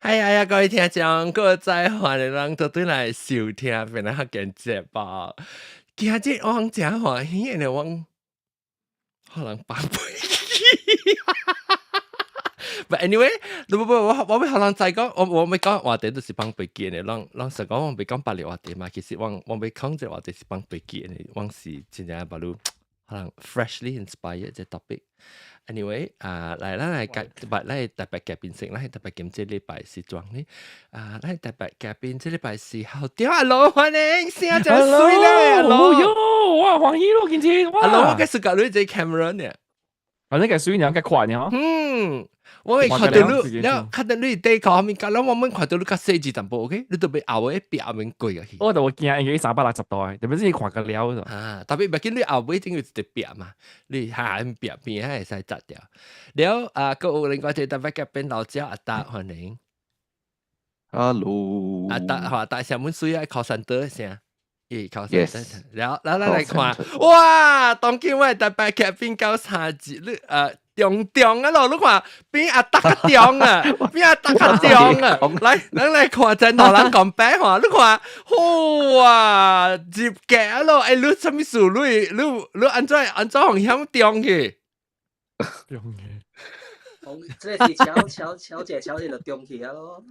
係啊，各位聽眾，各位在歡迎人都對來收聽，變得較見節目。今日我真歡喜的，我可能放飛機。But anyway，不不，我欲予人知講，我欲講話題都是放飛機的，攏實講我欲講別个話題嘛。其實我欲講這話題是放飛機的，我是真正把你可能 freshly inspired 這 topic。Anyway，啊，來咱來介，不，咱特別嘉賓先，咱特別今這禮拜是裝呢，啊，咱特別嘉賓這禮拜是校長阿龍，歡迎，聲真媠咧，阿龍。喲，哇，歡喜咯，今次，阿龍，我計是搞你這 camera 呢。反正個水娘較快呢，嗯，我會看到你，了看到你底褲後面，了我們看到你較細緻淡薄，OK？你都欲後尾壁後面過去。我就會驚，因為360度的，特別是你看個了。啊，特別別緊你後尾整有一個壁嘛，你下壁邊還會使砸掉。了啊，閣有另外一個特別嘉賓老趙阿達，歡迎。 Hello。阿達話大聲滿水啊，call center 聲。咦，call center。了，來來來看，哇，當今我特別嘉賓夠三字，你中中啊咯，你看比阿達較中啊，比阿達較中啊，來，咱來看這兩人講白話，你看，哇，入格咯，欸，你啥物事？你按怎風險中去？中去。這是喬姐就中去啊咯。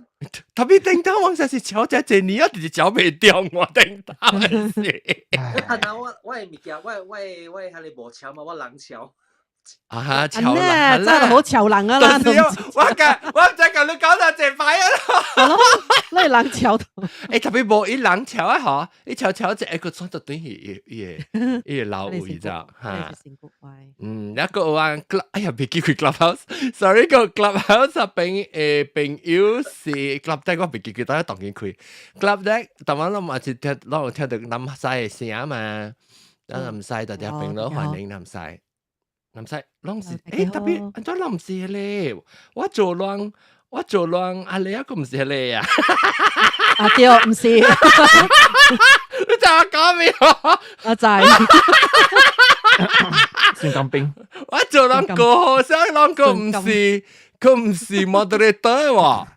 特別頂頭往下是喬姐這年啊，就是喬袂中我頂頭是。我我的物件，我的彼个無喬嘛，我人喬。啊，喬人，真係好喬人啊啦！我講，我毋知共你講到這擺啊咯。你係人喬。欸，特別無伊人喬啊，嗬，伊喬喬一個穿就等於伊個老位咋哈？嗯，一個話，哎呀，別記佢 Clubhouse，sorry 個 Clubhouse 入邊誒朋友是 Club Deck，我別記佢，等下當見開 Club Deck，當晚我嘛是聽，攏有聽到南西的聲嘛，南西大家朋友歡迎南西。南西攏是，欸，特別按怎攏毋是彼個？我做亂，我做亂，阿你啊個毋是彼個啊？啊對，毋是。你知我講咩？我知。先當兵。我做人個好聲，人個毋是，佢毋是 moderator 喎。啊，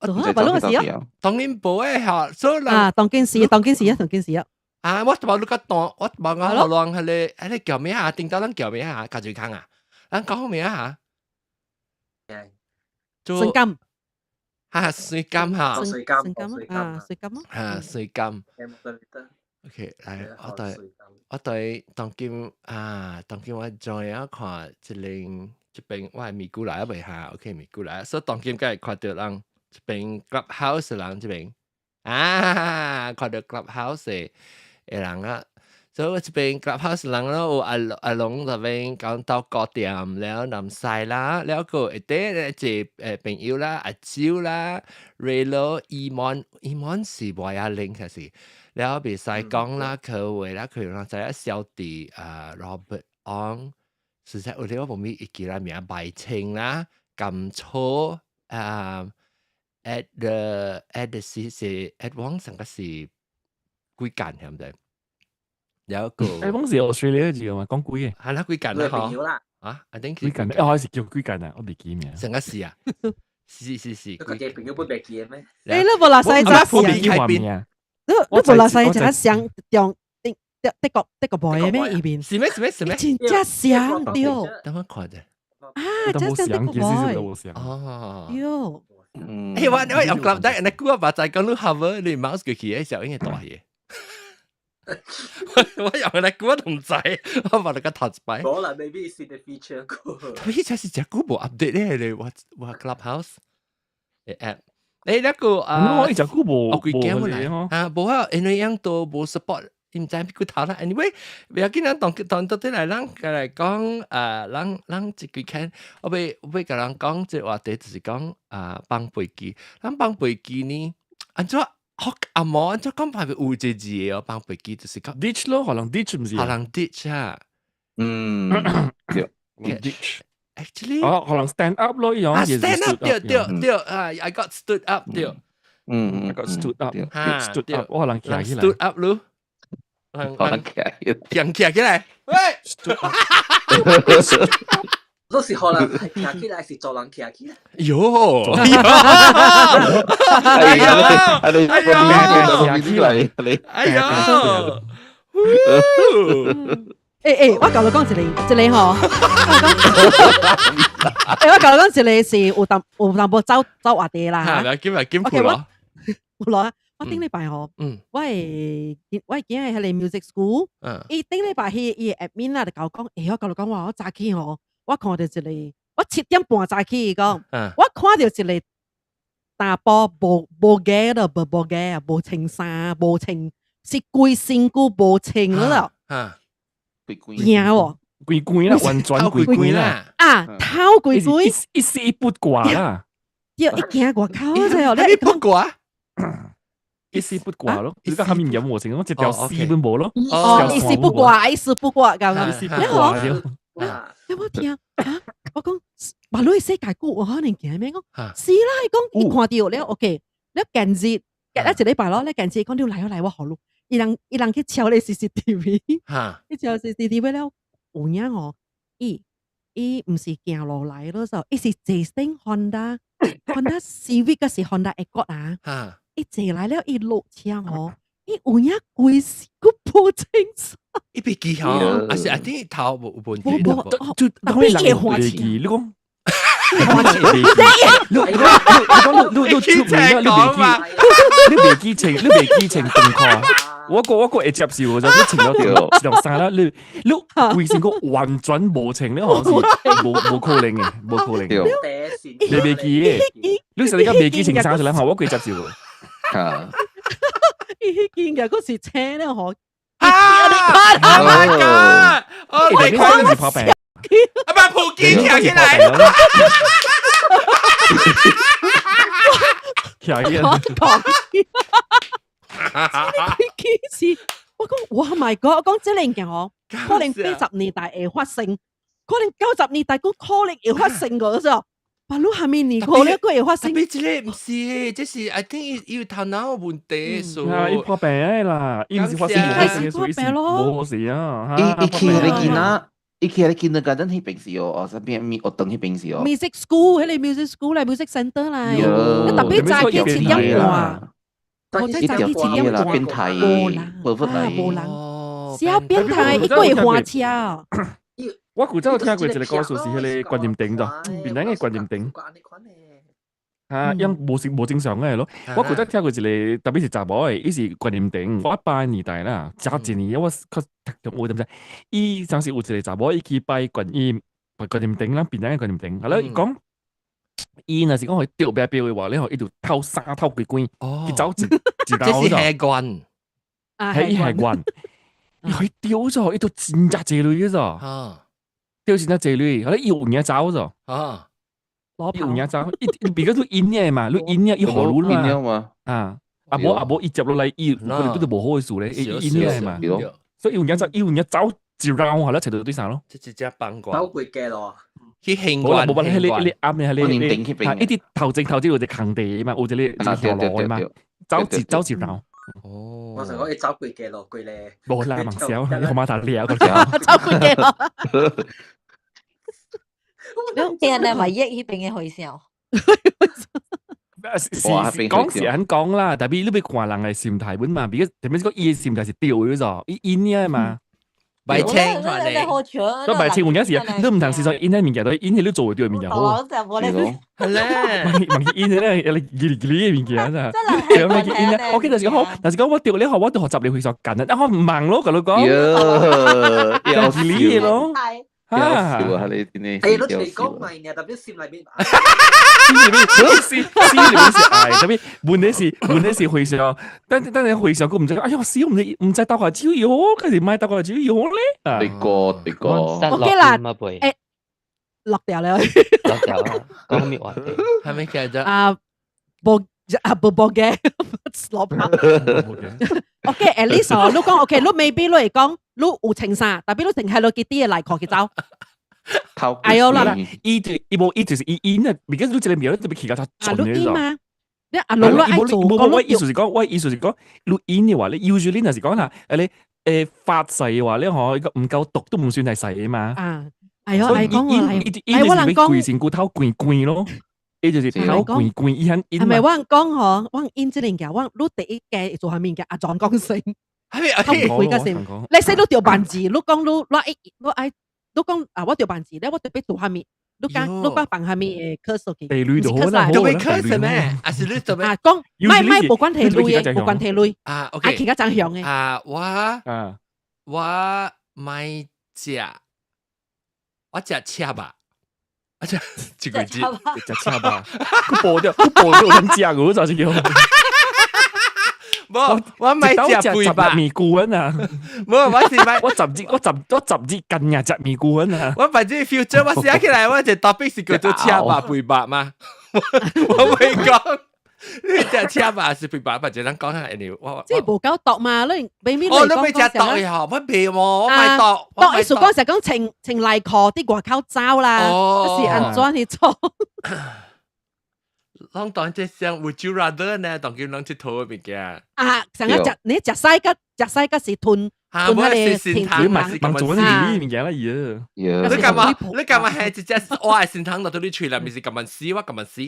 白攏是啊。當然無誒嚇，所以啊，當今是，當今是啊，當今是啊。啊！我無你較大，我無我予人彼個叫咩啊？頂到咱叫咩啊？家己空啊？咱講咩啊？水金。哈，水金哈。水金，水金啊，水金啊。哈，水金。OK，來，我對當今啊，當今我 join 啊，看這邊這邊我係咪過來啊未哈？OK，咪過來，所以當今梗係看到人這邊 Clubhouse 人這邊啊，看到 Clubhouse 的人啊，所以我這邊 Clubhouse 人咯，有阿龍這邊講到高點了，南西啦，了個一啲一個朋友啦，阿周啦，Raylo、伊蒙，伊蒙是無阿玲其實，了袂使講啦，可話啦，佢讓在小弟啊 Robert Ong，實在有啲我無咪會記得名，白清啦，甘初啊，at the at the 是 at Wong 上個是幾間係唔對？有一個，誒，講是 Australia 字嘛，講幾個？係啦，幾間啦，嗬。啊，I think 幾間，一開始叫幾間啊，我未記名。上個是啊，是是是。個朋友不袂記咩？欸，你無垃圾隻像，你無垃圾隻像中德國 boy 咩？伊邊？是咩？是咩？是咩？真正像對。等我看者。啊，真像德國 boy。哦。對。欸，我用 Club Deck，你估我把在講你 hover 你 mouse 過去，時候應該大嘢。我用來估我都毋知，我把那個頭一擺。無啦，maybe 是the feature 過。佢才是隻久無 update 咧，你我 Clubhouse 嘅 app。欸，那個啊，我一隻久無我幾驚來啊，無啊，因為樣都無 support，伊毋知邊個頭啦。Anyway，不要緊，咱當當到底來，咱來講啊，咱一幾看，我欲共人講這話題，就是講啊，放飛機。咱放飛機呢，按怎？學阿毛按怎講排有一個字哦，放飛機就是講 ditch 咯，可能 ditch 毋是？可能 ditch 啊，嗯，對，ditch。 Actually，哦，可能 stand up 咯，依樣啊，stand up 對對對啊，I got stood up 對，嗯，I got stood up，stood up，我可能徛起來，stood up 咯，可能徛徛起來，喂，stood up。都是可能係徛起來，是做人徛起來。喲，哎呀，你你嚟你，哎呀，欸欸，我舊日講一個一個吼，欸，我舊日講一個是有淡有淡薄走走話題啦嚇，今日金庫咯，有來，我頂禮拜吼，我的囝喺個 music school，伊頂禮拜去伊 admin 啦就共我講，欸，我舊日講話我早起吼，我看著一個，我7點半早起，伊講，我看著一個查埔無無嘅咯，無無嘅啊，無穿衫，無穿，是規身軀無穿咯，驚喎，規規啦，完全規規啦，啊，頭規規，一絲不掛啦，對，伊驚外口啫，你不掛？一絲不掛咯，你講下面有無成，我一條絲都無咯，哦，一絲不掛，一絲不掛，咁一絲不掛對。有冇聽啊？我講，馬路世界古有可能驚咩？我是啦，伊講伊看著了，OK，了近日隔一禮拜咯，了近日講你來來我予你，伊人去抄咧 CCTV，伊抄 CCTV 了有影吼，伊伊毋是行路來咯，就伊是坐頂 Honda Honda Civic 抑是 Honda Accord 啊，伊坐來了，伊落車吼，伊有影規身軀無穿衫。伊袂記吼，還是啊啲頭無問題。無就當然人袂記，你講。你你講你你你出名啦，你袂記，你袂記穿，你袂記穿長褲。我個會接受，就你穿咗條衫啦，你你規身軀完全無穿，你好是無可能嘅，無可能。你袂記嘅，你實你講袂記穿衫出來，我可以接受。啊！伊彼件嘅嗰是青咧嗬。啊！Oh my god！哦，你看是破病，啊把普京跳起來，跳起來，我講，其實我講，哇 my god！我講這個件哦，可能80年代會發生，可能90年代閣可能會發生個，是哦。把路下面年可能閣會發生。特別這個毋是，這是 I think 伊有頭腦有問題，所以。伊破病啦，伊毋是發生無發生嘅，所以是無事啊。伊伊去彼個囡仔，伊去彼個 kindergarten 彼邊是哦，哦，啥物物學堂彼邊是哦。 Music school，彼個 music school 來，music center 來，你特別早起7點半，我再早起7點半，變態，無人，無人，小變態，伊閣會換車。我古早聽過一個故事，是彼個觀音頂咋，檳榔的觀音頂。啊，因無是無正常的咯。我古早聽過一個，特別是查某的，伊是觀音頂。我爸年代啦，早一年我較讀中學，知毋知？伊當時有一個查某，伊去拜觀音，拜觀音頂啦，檳榔的觀音頂。後來伊講，伊若是講予伊著標的話，你吼伊就透衫透規規，去走一一這是下關，係伊下關，伊予伊丟咗，伊都真正濟鐳咗。丟真正濟鐳，後來伊有影走咗。啊，伊有影走，伊伊別個都陰的嘛，你陰的伊予你嘛。啊，啊無啊無，伊接落來伊可能都無好的事咧，伊陰的嘛。所以伊有影走，伊有影走一 round，後來揣著對衫咯。這一隻幫走幾個咯？去行關，無無，彼個彼個暗的，彼個，一直頭前頭前有一個空地嘛，有一個一條路的嘛，走一走一 round。哦，我想講伊走幾個路，幾個。無啦，望小，你號碼頭掠個走幾個路。聽你咪益彼邊的和尚。是講是按講啦，特別你欲看人的心態本嘛，比如特別是講伊的心態是對的咗，伊𪜶的嘛。白清看你，都白清有影是啊，你毋通是說𪜶的物件，都𪜶的你做會對的物件好。係咧，問去𪜶的咧，伊哩伊哩的物件咋？對咩去𪜶的？OK，就是講，但是講我對咧，我都學習你非常簡單，但我毋忙咯，共你講。喲，伊哩的咯。啊！你真係，欸，你就是講嘛，特別心內面，心裡面心心裡面是愛，特別問題是非常，但是非常，佢毋知，哎呀死，毋知倒下手喲，開始莫倒下手喲咧。對個對個，OK 啦，欸，落掉了，落掉啦，講咩話題？係咪繼續？啊，無啊無無嘅，落跑。OK，at least 哦，你講 OK，你 maybe 你會講你有穿衫，特別你穿喺落去啲嘅內褲去走。哎喲啦，伊就伊無伊就是伊伊那，because 你這個廟特別起較較準嘅啫。你阿龍你愛做，我意思是講，我意思是講，你𪜶嘅話，你 usually 若是講啦，誒你發誓嘅話，你嗬，個毋夠毒都毋算係誓嘛。啊。哎喲，所以係講我伊嚟，伊哎我就是人講規身軀頭乾乾咯，伊就是頭乾乾，伊肯係咪我人講嗬？我因這個物，我你第一個做啥物件？阿莊講先，係咪？頭幾個先？你說你著辦事，你講你我愛我愛，你講啊，我著辦事，咧我特別做啥物？你講你講放啥物的 curse 去？地雷就好啦，做咩 curse 咩？啊是你做咩？啊講，唔係唔係，無關題類的，無關題類。啊，OK，啊，其他真強的。啊，我我買食，我食車吧，我食一個字，食車吧，佢報掉，佢報掉有人食嘅，就是叫。無，我買食肥肉咪菇啊！無，我是買我十日近日食咪菇啊！我反正 future 我寫起來，我一 topic 是叫做車肉肥肉嘛，我會講。你食車肉是肥肉，或者咱講下，anyway，我這無夠毒嘛？你俾面哦，你未食毒嘅嗬？我未喎，我買毒。毒意思講是講穿穿內褲佇外口走啦，是按怎去做？攏當這像 Would you rather 呢？當叫攏佚佗的物件。啊，成個食你食屎甲食屎甲是吞吞彼個善堂嘛，是做呢啲物件啦，伊。你幹嘛？你幹嘛係一隻我係善堂落到你喙內面是咁樣死，我咁樣死。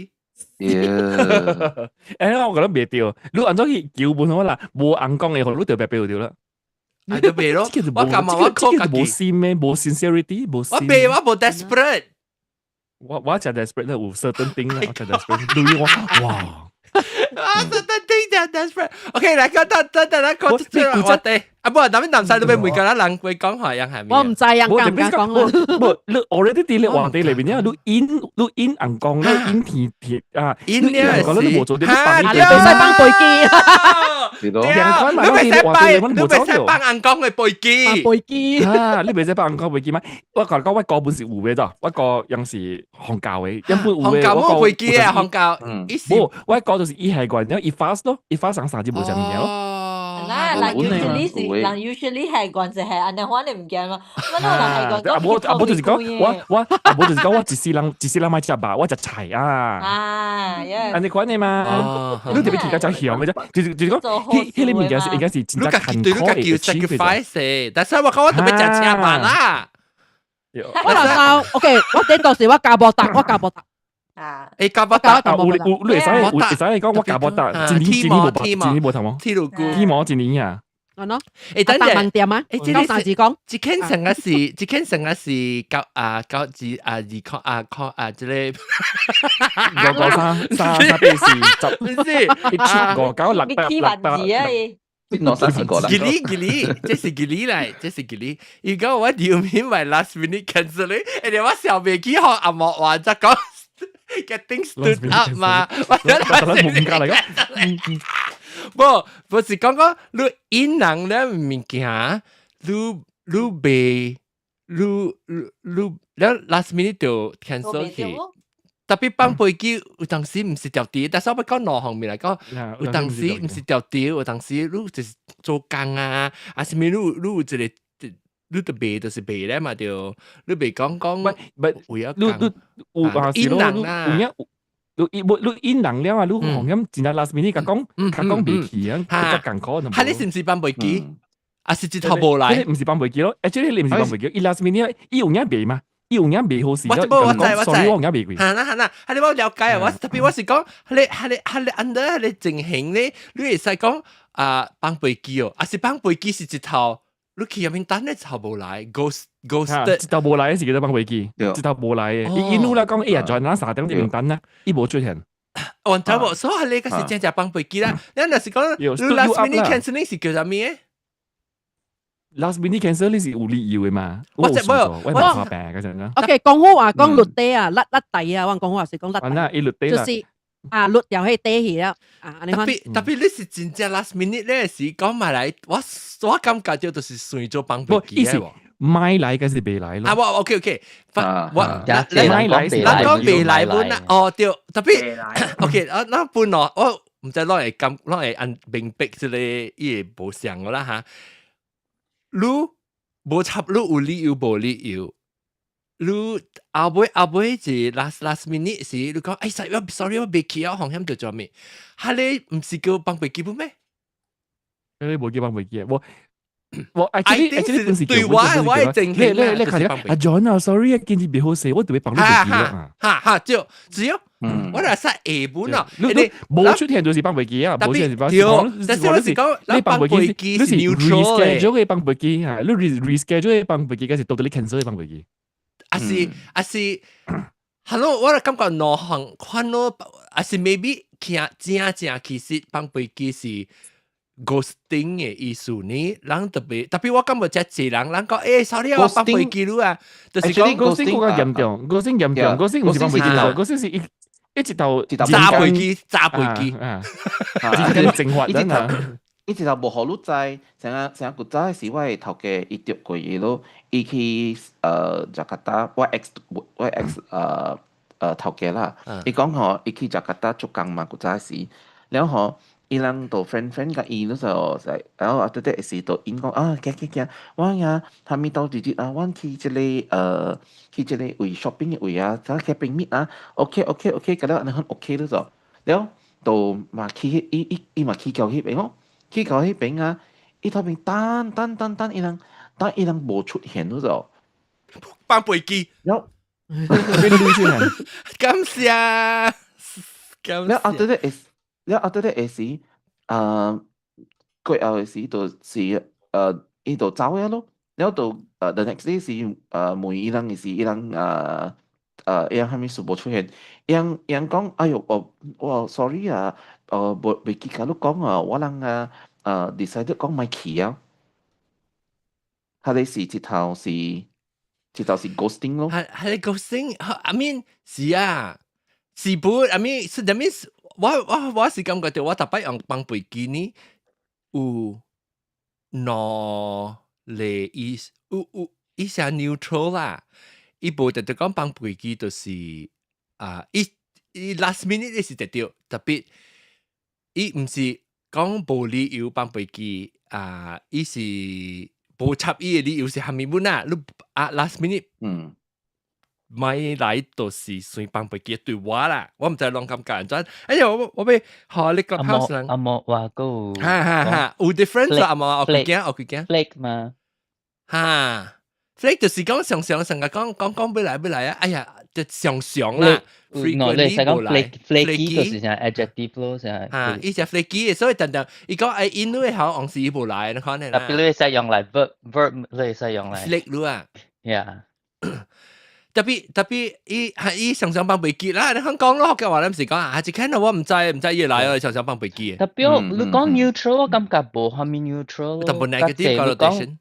欸，我覺得袂對，你按怎去求問我啦？無尪公的，你就白白對啦。啊，就袂咯。我感覺我靠家己無心咩？無 sincerity，無。我袂，我無 desperate。我真 desperate 啦，有 certain thing 啦，我真 desperate。你我哇！啊，certain thing 真 desperate。OK，來，講等等等，講這個話題。啊，無，咱們南西都欲問個咱人會講話樣係咪？我毋知樣敢毋敢講啊。無，你 already 佇咧話題裏面，你因你因尪公，你因天天啊，因尪公你無做，你你袂使放飛機。是咯，你袂使放，你袂使放尪公的飛機。飛機啊，你袂使放尪公飛機嗎？我講講我哥本是有的咋，我哥樣是宗教的，原本有的。宗教無飛機啊，宗教。無，我哥就是伊係個，然後伊 fast 咯，伊 fast 上三日無食物件咯。嗱，人 usually 是人 usually 係慣就係按呢款的物件嘛，我那人係慣啊無啊無就是講我我啊無就是講我一世人一世人莫食肉，我食菜啊。啊，按呢款的嘛，你特別提較較強的啫，就是講，彼個物件是應該是真正艱苦的 sacrifice，但是我講我特別食車肉啦。我老豆，OK，我頂到時我教無達，我教無達。啊！欸，教無達，有有你會使有會使講我教無達，一年一年無一年無頭毛，天路菇，天毛一年啊。係咯，欸，等陣，飯店啊，欸，講啥子講？這間成個是，這間成個是九啊九字啊二空啊空啊，這個五九三三三八四十，唔是一七五九六八六八。兩三四個啦。吉利吉利，這是吉利來，這是吉利。如果我條面為 last minute cancel 咧，欸，我想袂起學阿莫話則講 getting stood up 嘛，我冇嚟講。無，不是講講你引人咧物件，你你袂，你你你，了 last minute 就 cancel 去。特別放飛機有當時毋是條條，但是我欲講兩方面來講，有當時毋是條條，有當時你就是做工啊，啊啥物你你有一個，你就袂就是袂咧嘛對，你袂講講，不，有你你有啊是咯，你有影。你無你引人了啊！你紅咁真正 last minute 共講，共講袂去啊，較艱苦。哈，你是毋是放飛機？啊是一頭無來？毋是放飛機咯，actually 你毋是放飛機，伊 last minute 伊有影袂嘛？伊有影袂好勢，我我知我知，所以我有影袂過。哈啦哈啦，哈你我了解啊，我特別我是講，你哈你哈你 under 彼個情形咧，你會使講啊放飛機哦，啊是放飛機是一頭，你去入面等咧頭無來，ghost ghosted，一頭無來是叫做放飛機，一頭無來的。伊因為啦講，哎呀，在那3點入面等啦，伊無出現。我知無，所以你個是真正放飛機啦。你若是講你 last minute cancelling 是叫啥物嘅？last minute cancel 你是有理由的嘛？我知無，我冇病嗰陣啦。 OK，講好話講落地啊，甩甩底啊，我講好話是講甩底，就是啊，落掉彼底去了啊。特別特別你是真正 last minute 咧，是講埋來，我我感覺到就是算做放飛機嘅。買來嘅是袂來咯。啊，我 OK OK，我買來咱講袂來本啊，哦對，特別 OK 啊，那本來我毋知攏會感，攏會按明白這個伊會無相啦哈。你無插，你有理由無理由？你後尾後尾是 last minute 時，你講哎 sorry 我袂去啊，風險就做咩？哈你毋是叫放飛機本咩？你無叫放飛機，我我 actually 本是對我正你看阿 John 啊，sorry 啊，今日袂好勢，我特別放你飛機啊。哈哈，就只要我若使下本啊，你無出現就是放飛機啊，無出現是放。對，但是我是講，你放飛機，你是 reschedule 嘅放飛機啊，你 reschedule 嘅放飛機，還是 totally cancel 嘅放飛機？啊是，hello，我感覺兩項款咯，啊是 maybe 聽正正其實放飛機是 ghosting 嘅意思呢？人特別特別，我感覺這濟人，人講sorry 啊，我放飛機了啊，就是講 ghosting 更加嚴重，ghosting 嚴重，ghosting 唔是放飛機，ghosting 是一直頭炸飛機，炸飛機，啊，一直蒸發緊啊！一直頭無予你知，成日成日古早時我的頭家伊著過伊咯，伊去雅加達，我 ex 頭家啦，伊講吼，伊去雅加達做工嘛，古早時，了後伊人就 friend friend 共伊，就然後啊，對對時就𪜶講啊，行行行，我呀，啥物到日日啊，阮去這個位 shopping 的位啊，走去邊 meet 啊，OK OK OK，佮了按呢款 OK 了就，了就嘛去伊嘛去到彼邊哦。去到彼邊啊，伊頭邊等等等等，伊人等伊人無出現了就，放飛機，了，邊度出現？感謝，感謝。了後對會，了後對會時，過後的時就是伊就走了咯，了就the next day 是問伊人的時，伊人啥物事無出現，伊人講，哎喲，我 sorry 啊，無袂記共你講啊，我人啊。Decided 講莫去啊，佢哋是直頭是 ghosting 咯。係 ghosting，I mean 是啊，是不？I mean 是 that means 我是感覺到我逐擺用放飛機呢，有兩個意思，有伊是 neutral 啦，伊無特別講放飛機就是啊，伊 last minute 是特對，特別伊毋是講無理由放飛機啊，伊是無插伊的理由是蝦米本啊？你啊 last minute 莫來就是算放飛機對我啦，我毋知攏感覺按怎。哎呀，我欲予你個 house 人阿莫話個哈哈哈，有 difference 啊？阿莫，我幾驚，我幾驚。 flake 嘛？哈，flake 就是講常常成日講講講欲來欲來啊！哎呀，就常常啦。 no，你使講 flaky 就是像 adjective 咯，成啊，伊是 flaky，所以等等，伊講哎，因為好往時伊無來，你可能特別你使用來 verb，你使用來 flake 咯啊，yeah。特別伊係伊常常放飛機啦，你肯講咯，嘅話你毋是講啊，一看到我毋知伊來哦，常常放飛機。特別你講 neutral，我感覺無蝦米 neutral。特別 negative connotation。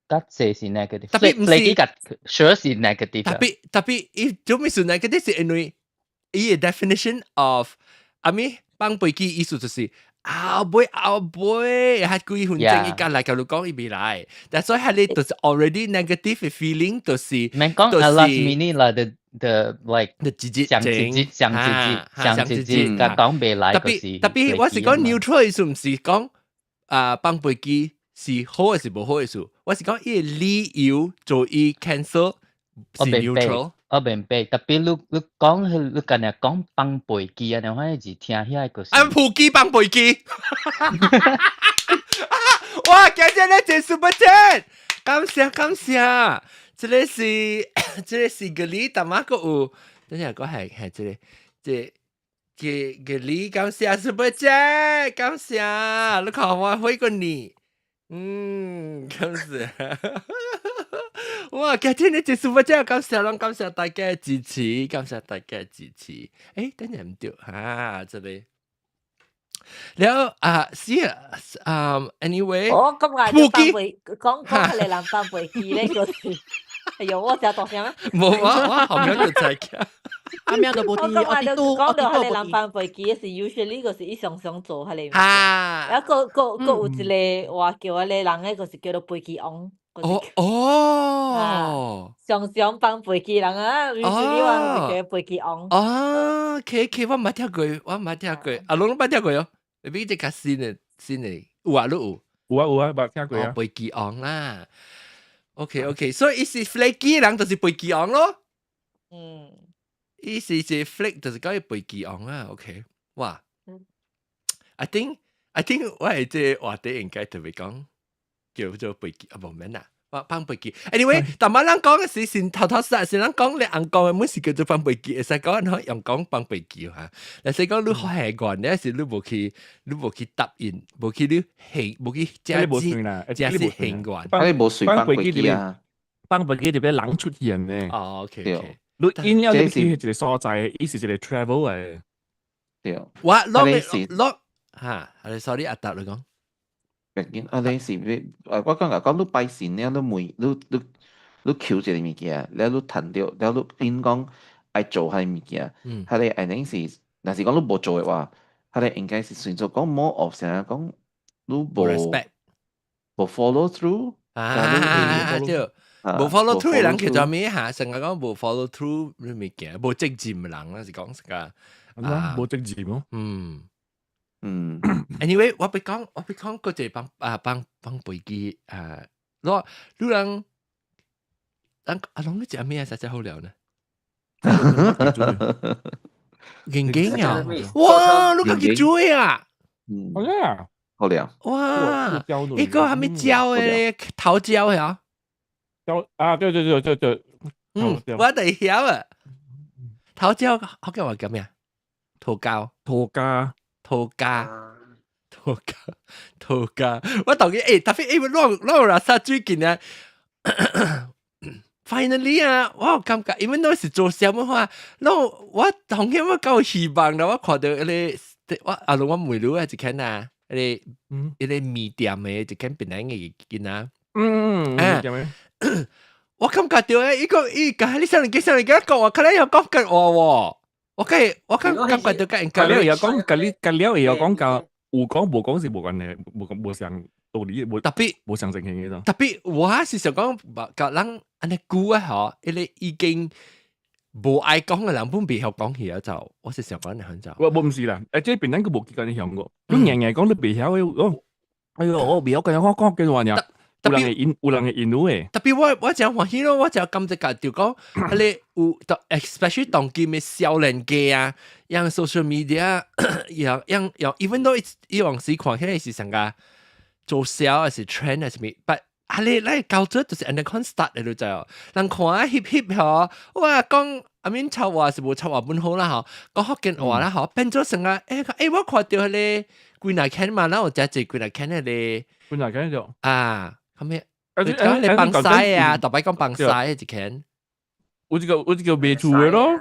較濟是 negative。特別毋是，sure 是 negative。特別伊做咩是 negative 是因為伊嘅 definition of 阿咪放飛機意思就是後尾後尾，還幾分鐘伊敢來共你講伊未來，但所以係你就是 already negative feeling 就是，免講 last minute 啦，the like 的直接想直接想直接想直接，共講未來。特別特別，我是講 neutral 意思，毋是講啊放飛機是好還是無好意思，我是講伊個理由做伊 cancel 是 neutral。我明白，特別你講你今日講放飛機啊，你反正是聽起來就是。啊，普機放飛機。哇！今日咧真 super chat，感謝感謝。這個是個你，大媽個有，等下個係這個這這個你感謝 super chat，感謝，你看我回過你，感謝。哇！今天你這 super chat，感謝攏感謝大家的支持，感謝大家的支持。等下毋對，哈，這個。了啊，是啊，anyway，我感覺就放飛，講講佢哋人放飛機咧，就是，哎呦，我真大聲啊！無我後面就知嘅，阿喵都無佇，我感覺就講到佢哋人放飛機是 usually 就是伊常常做彼個物件，啊，閣有一個話叫彼個人咧，就是叫做飛機王。常常放飛機人啊，usually 話叫飛機王。哦，OK，我毋捌聽過，我毋捌聽過，阿攏捌聽過喲。你比這較新的新的有啊，你有？有啊有啊，捌聽過啊。飛機王啦。OK，所以伊是 flaky 人就是飛機王咯。伊是是 flake 就是講伊飛機王啊。OK，哇。I think 我係這個話題應該特別講。叫做飛機啊，無免啦。我放飛機。Anyway，但係咱講嘅是先頭頭實，是咱講你紅講嘅每是叫做放飛機，會使講可用講放飛機嚇。但是講你好習慣，你是你無去，你無去答應，無去你行，無去這無算啦，這是習慣。你無隨放飛機啊？放飛機特別人出現呢。哦，OK OK。你因了你去一個所在，伊是一個 travel 嘅。對。我攞攞嚇，sorry 阿達你講。啊！你是欲，我感覺講你拜神了，你問你你你求一個物件，了你趁著，了你𪜶講愛做彼個物件，彼個一定是，若是講你無做的話，彼個應該是算做講 more of 啥講你無無 follow through。啊，對，無 follow through 的人叫做咩嚇？成日講無 follow through 你物件，無責任的人啦，是講成個啊，無責任咯。Anyway，我欲講，我欲講，嗰隻幫啊幫幫飛機啊，攞你人人阿龍你食咩實在好料呢？認真啊！哇，你家己煮啊？好呀，好料。哇，一個還沒焦的桃膠呀？焦啊！對對對對對，我得曉啊。桃膠福建話叫咩啊？桃膠，桃膠。桃膠，桃膠，桃膠，我當佢特別攞攞垃圾最近啊，finally 啊，我有感覺，因為都是做什麼話，攞我當然我夠希望啦，我看到彼個，我阿龍我問你啊，一間啊，彼個彼個麵店的一間檳榔的囡仔，啊，我感覺到誒，伊個伊個你上嚟上嚟講話，可能要講緊話喎。我梗我感感覺到緊，隔了又講，隔了隔了又講教，有講無講是無關係，無無相道理，無特別無相正形嘅。特別我是想講，教人按呢久啊嗬，彼個已經無愛講嘅人本袂曉講起啊，就我是想講你很就。我我毋是啦，這邊咱個無結關你響過，你硬硬講你袂曉嘅，哦，哎喲，我袂曉講我講幾話爾。有人會因，有人會因嘅。特別我我真歡喜咯，我就感覺就講，彼個有，especially 當今嘅少年家啊，用 social media，用用用，even though 伊往時看起來是成個做銷還是 trend 還是咩，but 啊你來搞做就是按呢款 start 嘅就知哦。人看啊 hip hip 嗬，哇講阿面臭話是無臭話本好啦嗬，講福建話啦嗬，變做成個我看到彼個幾若間嘛，咱有誠濟幾若間彼個幾若間就啊。後面，你講你放屎啊，特別講放屎一間。有這個賣厝的咯，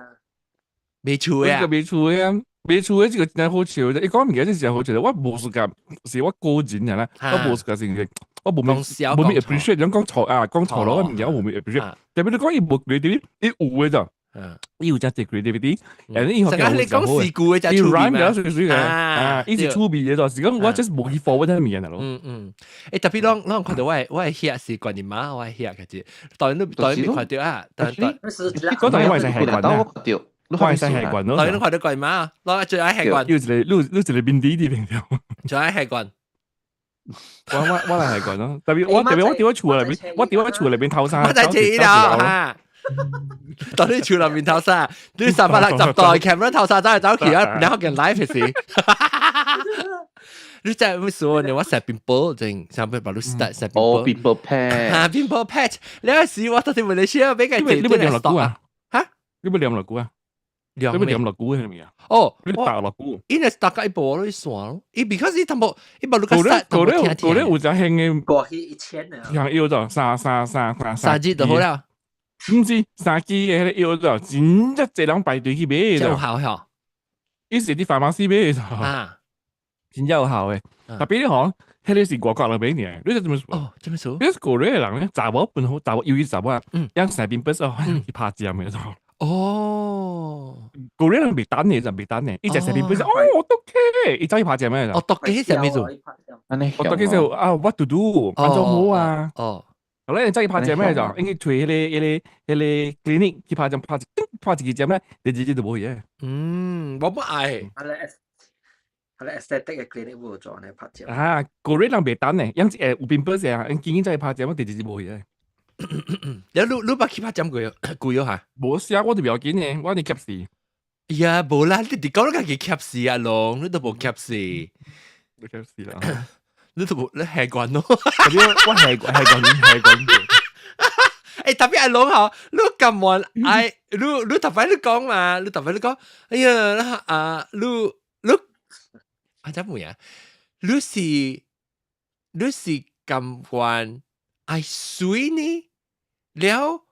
賣厝的啊，這個賣厝的啊，賣厝的這個真好笑。伊講物件真好笑，我無時間，是我個人啊啦，我無時間是，我無咩無咩 appreciate，講講錯啊，講錯咯，物件我無咩 appreciate。特別你講伊無 creativity，伊有的咋？伊有真濟 creativity，誒，伊學你講事故嘅就趣味嘛，啊，伊是趣味嘅就，是講我 just 無去 forward 嗰物件咯。特別攏攏看到我的兄是觀音媽，我的兄開始，當然你當然未看到啊，當當，嗰陣我係習慣啊，我係習慣咯。當然你看到觀音媽，我最愛習慣。又一個又又一個面底佇邊條，最愛習慣。我我我係習慣咯，特別我特別我佇我厝內邊，我佇我厝內邊偷衫，我就知啦嚇。到你厝內面偷衫，你360度 camera 偷衫走來走去啊，然後見 live 時，你真係會說你我成 pimple 正，上邊把你 start 成 pimple。哦，pimple patch。嚇，pimple patch，你有時我到底馬來西亞俾佢你要念落久啊？嚇？你要念落久啊？你要念落久係咪啊？哦，你打落久。伊若是大概一步落去線咯，伊 because 伊淡薄，伊無你個 start 嗰咧嗰咧有隻興嘅過去1000啊。像藥就三三三三三日就好了。毋是三支嘅彼個藥就真正濟人排隊去買的。有效嗬？伊是佇 pharmacy 買的啊，真正有效的。特別你吼，彼個是外國人買爾，你知怎麼說？哦，怎麼說？你是國內的人咧，查某本好，查某尤其查某啊，養生病不是去拍針的種。哦，國內人袂等的，就袂等的，伊食生病不是哦，我都 OK，伊走去拍針的。哦，毒雞是啥物做？我毒雞就啊，what to do？按怎好啊？哦。後來走去拍針咩就，應該揣彼個 clinic 去拍針，拍一拍一支針咧，第二日就無去。我不愛。啊咧 aesthetic 嘅 clinic 無做呢拍針。啊，國內人袂等呢，樣子有病不是啊，因緊緊走去拍針，第二日無去。你你捌去拍針過過咗嚇？無寫我就不要緊呢，我你夾死。呀，無啦，你佇講你家己夾死啊，龍，你都無夾死。你夾死啦。你都無你下慣咯。特別我係係慣係慣。欸，特別阿龍吼，你甘願愛你特別你講嘛，你特別你講，哎呀，啊，你啊，怎麼樣？你是甘願愛水呢？了，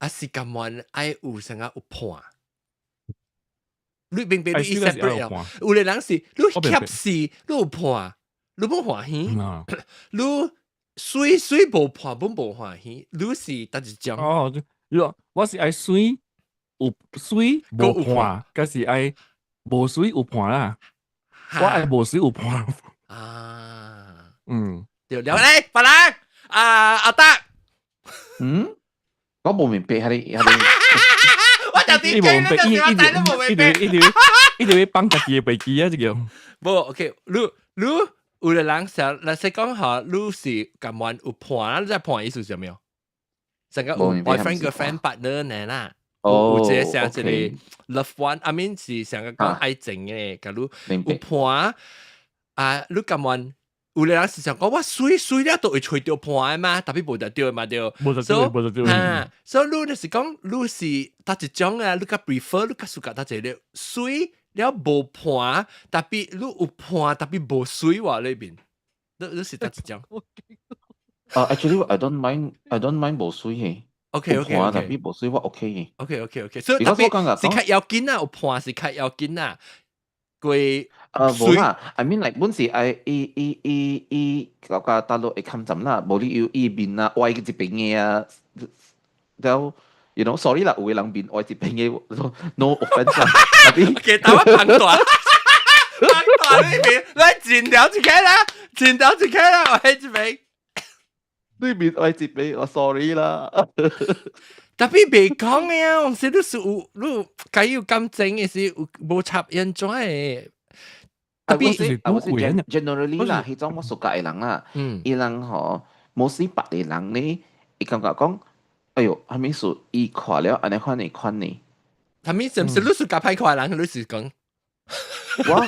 還是甘願愛有啥個有伴？你明白你 separate 啊？有個人是你怯死，你有伴，你無歡喜，你水水無伴，本無歡喜，你是佗一種？哦，我是愛水有水無伴，還是愛無水有伴啦？我愛無水有伴。啊，嗯，對，了來，別人啊，阿達，嗯，我無明白係你係你。我就點記，你就我仔都無明白，一直會放家己的飛機啊！這個。無，OK，你有個人想，若是講吼，你是甘願有伴，你知伴意思是啥物？成個有 boyfriend、girlfriend、partner 呢啦。哦，有一個像一個 love one，I mean 是成個講愛情的，假如有伴啊，你甘願有個人是想講我水水了都會揣著伴的嘛，特別無得著嘛對。無得著，無得著。啊，所以你就是講你是佗一種啊，你較 prefer 你較 suka 佗一個水了無伴，特別你有伴，特別無水話裏邊，你是佗一種？啊，actually I don't mind，I don't mind 無水嘅。 OK。特別無水我 OK 嘅。 OK，所以特別是較要緊啊，有伴是較要緊啊。佢無啦，I mean like 本是愛伊伊伊伊個個大陸會抗戰啦，無理由伊面啊歪一邊嘅啊，了，you know sorry 啦，有個人面歪一邊嘅，no offense 啦。 OK，等我判斷，判斷呢邊，來剪掉一開啦，剪掉一開啦，我喺這邊。對面歪一邊，我 sorry 啦。特別袂講嘅啊，我是你是有你該有感情嘅是有無插因怎的？特別我是 generally 啦，彼種我熟嘅人啦，伊人吼，無是別個人呢，伊感覺講，哎喲，啥物事伊看了按呢款的款呢？啥物是毋是你是較歹看人？你是講？我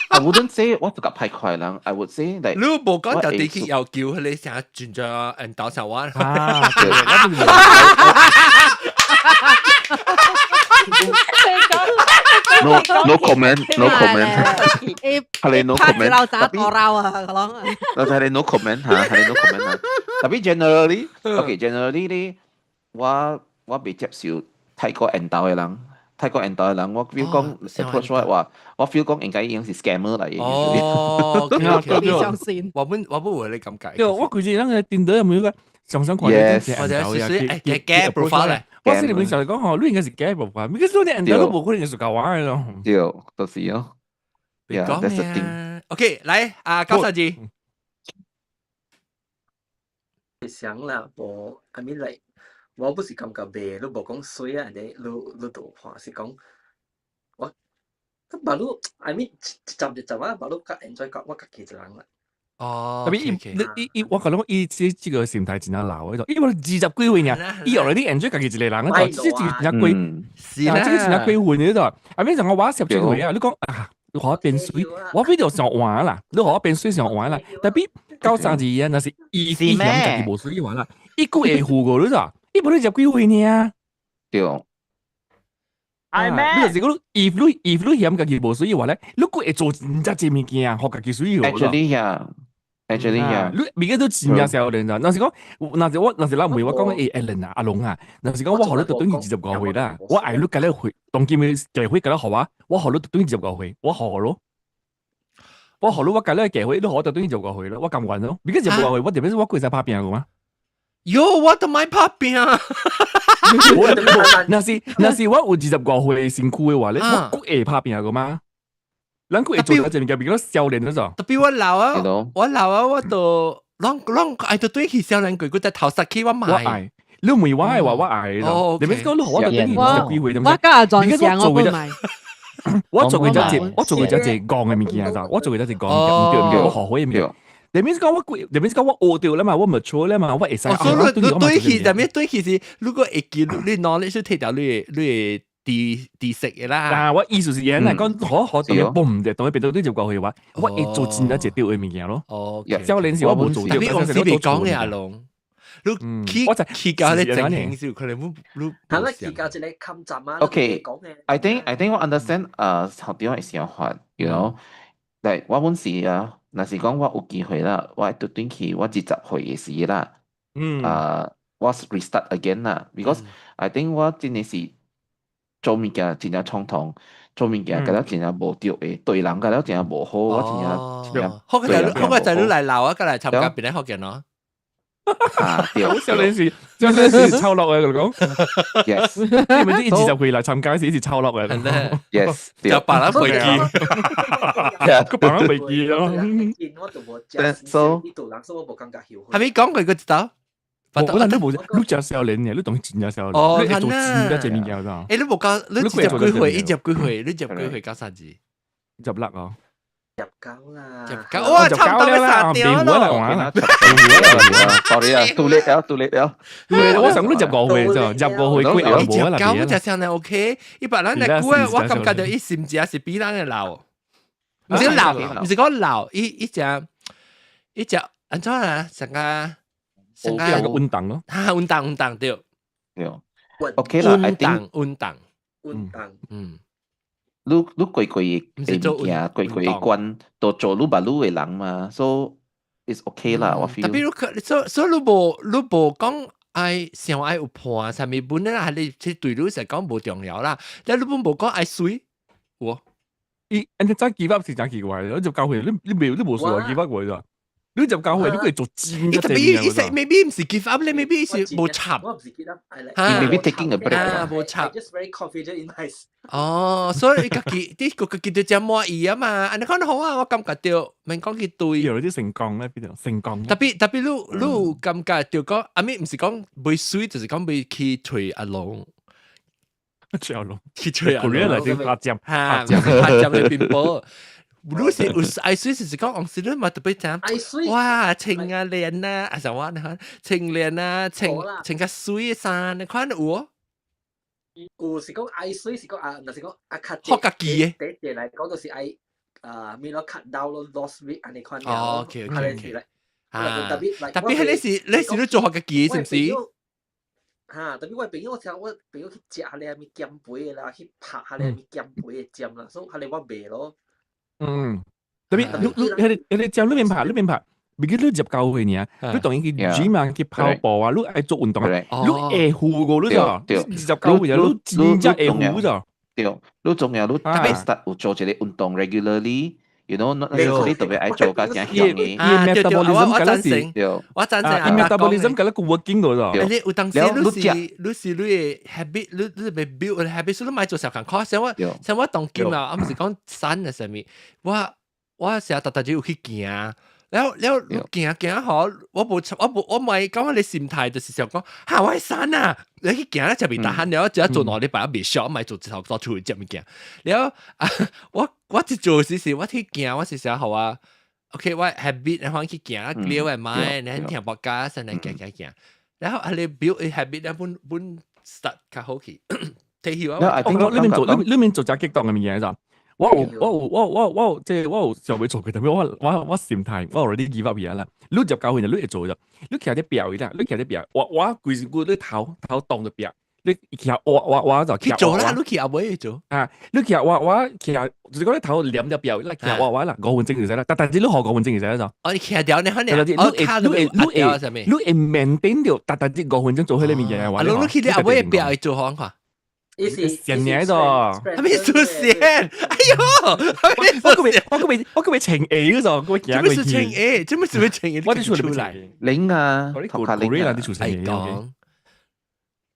I wouldn't say 我是較歹看人，I would say like 你無講就啲去要求你成轉咗人倒上我。啊，對， No no comment no comment，係你 no comment，鬧打多鬧啊，講。就係你 no comment 嚇，係你 no comment 嚇。特別 generally，OK generally 咧，我未接受太過緣投的人，太過緣投的人，我 feel 講 approach 我話，我 feel 講應該已經是 scammer 嚟嘅。哦，你相信？我不會你咁解。對，我估計那個頂多有冇個常常看到或者是誒假假 profile 咧。我心裏面想講吼，你應該是假 profile，咪個說你緣投都無可能是搞玩的咯。對，就是咯。別講咩？OK，來啊，高小姐。想啦，無，I mean like，我不是感覺袂，你無講水啊，你你都看是講，我，咁別你，I mean 一集一集啊，別你較 enjoy 較我家己一人啦。哦，特別伊伊伊，我講伊這個心態真正老的，因為20幾歲爾，伊後來你 enjoy 家己一個人，這這真正過，是啦，這個真正過分的，啊，免像我17歲啊，你講啊，你予我變水，我比較想換啦，你予我變水想換啦，特別到32啊，若是伊伊嫌家己無水換啦，伊閣會付過你知？伊無你十幾歲爾。對。係咩？你就是講，if 你嫌家己無水話咧，你閣會做真正濟物件，予家己水。 Actually 呀，actually 呀，你每個都真正少年咋？若是講，若是我，若是人問我講，欸，阿倫啊，阿龍啊，若是講我予你等於25歲啦，我愛你共你回，當今的結婚共你予我，我予你等於25歲，我予咯。我予你，我共你結婚，你予我等於25歲咯，我甘願咯。你個25歲，我特別是我會使拍拚個嗎？喲，我都莫拍拚。若是我有25歲身軀的話咧，我閣會拍拚個嗎？咱閣會做一隻物件，比較少年嗰種。特別我老啊，我老啊，我都攏攏愛到對去少年過，佢在頭殺起我買。我愛，你問我愛話我愛咯。你免講你予我等於20幾歲，我甲阿莊上我不買。我做過一隻戇的物件咋，我做過一隻戇的，唔對唔對，我後悔的物件。你免講我貴，你免講我學著啦嘛，我 mature 啦嘛，我會使。所以你對起，特別對起是，如果會記你 knowledge 提掉你的知識嘅啦。啊，我意思是嘢，講可可當佢嘣嘅，當佢變到呢就過去話，我會做真一隻對嘅物件咯。哦，少年時我冇做，特別我時未講嘅阿龍，你去我就去到你正形時，可能會你係啦，而家一個冚站啊。 Okay，I think 我 understand 學長嘅想法，like 我本時啊，若是講我有機會啦，我特轉去我20歲嘅時啦，我 restart again 啦，because I think 我真係是做物件真正衝動，做物件覺得真正無對嘅，對人覺得真正無好，我真正真正好個仔，好個仔女來鬧啊，過來參加別人學嘅咯。啊，對，少年時，少年時抽落嘅，佢講，yes，你咪知20歲來參加時是抽落嘅，yes，就白人飛機，個白人飛機咯。 So，係咪講過個知道？我諗你冇，你真少年嘅，你當真正少年，哦，你做真正物件咋？欸，你無講，你二十幾歲，一十幾歲，你十幾歲搞啥子？ 26哦。 19啦， 19，哇，差唔多要殺掉咯。 Sorry 啊，too late 了，too late 了。我想你15歲就15歲幾後冇啦。 19就相當 OK，一般人嚟估我感覺到伊心智是比咱嘅老，唔是老，唔是講老，伊伊只伊只按怎啊？成個成個運動咯，哈，運動運動對。對。OK 啦，I think 運動運動，你過過嘅物件，過過嘅關，都做你捌你嘅人嘛，so it's okay 啦，我 feel。特別你所以你無講愛想愛有伴，啥物本咧，係你這對你嚟講無重要啦。但你本無講愛水，有。伊，你早 give up 是真奇怪，你就教會你你未你無需要 give up 過咋？你就教會你可以做真伊特別伊是 maybe 唔是 give up 咧，maybe 是無插。我唔是 give up， maybe taking a break 啊，無插。 Just very confident in my。哦，所以家己你個家己都真滿意啊嘛，按呢講好啊，我感覺到免講佢對。有啲成功咧，邊度成功？特別特別你你有感覺到講，阿咪唔是講袂水，就是講袂去揣阿龍。揣阿龍，去揣阿龍。嚟啲拍針，哈，拍針嘅面包。你是有愛水，就是講往時你嘛特別知，哇，穿啊靚啊，啊啥我呢？穿靚啊，穿穿較水衫，你看有哦？有是講愛水，是講啊，若是講啊較學家己嘅。第一來講就是愛啊，咩咯 cut down 咯，loss weight 按呢款。哦，OK OK OK。啊，特別特別係你是你做學家己是唔是？哈，特別我朋友，我聽我朋友去食下咧，物減肥的啦，去拍下咧物減肥的針啦，所以下咧我袂咯。嗯，特別你彼個針裏面拍裏面拍，別記你入教會呢，你當然去 gym 啊，去跑步啊，你愛做運動啊，你會付過你就，29歲啊，你真正會付就。對，你重要，你特別 start 有做一個運動 regularly。Not necessarily 特別愛做甲誠強嘅。啊，對對，我贊成，我贊成。伊 metabolism 甲你個 working 到咗。你有當時你是你的 habit，你欲 build 個 habit，所以你莫做小工課。像我當今啊，我毋是講瘦啊啥物，我成日逐逐日有去行。了了，行行好，我無我唔係感覺你心態就是想講，哈，我瘦啊！你去行咧就袂得閒了，只做2禮拜未熟，莫做一頭到出去食物件。了啊，我一做時是，我去行，我是想好啊。OK，我 habit 然後去行，了會買，然後聽博家先來行行行。然後啊，你 build a habit 咧，本本 start 較好去。退休啊！我覺得你面做隻激動嘅物件就。我有即係我有上尾做佢，特別我心態，我 already give up 嘢啦。你入教會就你會做就，你徛佇壁位啦，你徛佇壁，我規身軀你頭擋著壁，你徛我就去做啦，你去後尾做啊，你徛我徛，就是講你頭黏著壁，你徛我啦，5分鐘就使啦，但但是你學五分鐘就使啦就。哦，你徛掉你可能，你會你會你會 maintain 著，逐逐日五分鐘做彼個物件嘅話，啊，你去你後尾壁會做好看。成年咗，還沒出現，哎呦，我個未情 A 嗰陣，我做咩是情 A？做咩是會情 A？我哋出來，零啊，頭卡零啊，你出成 A 講，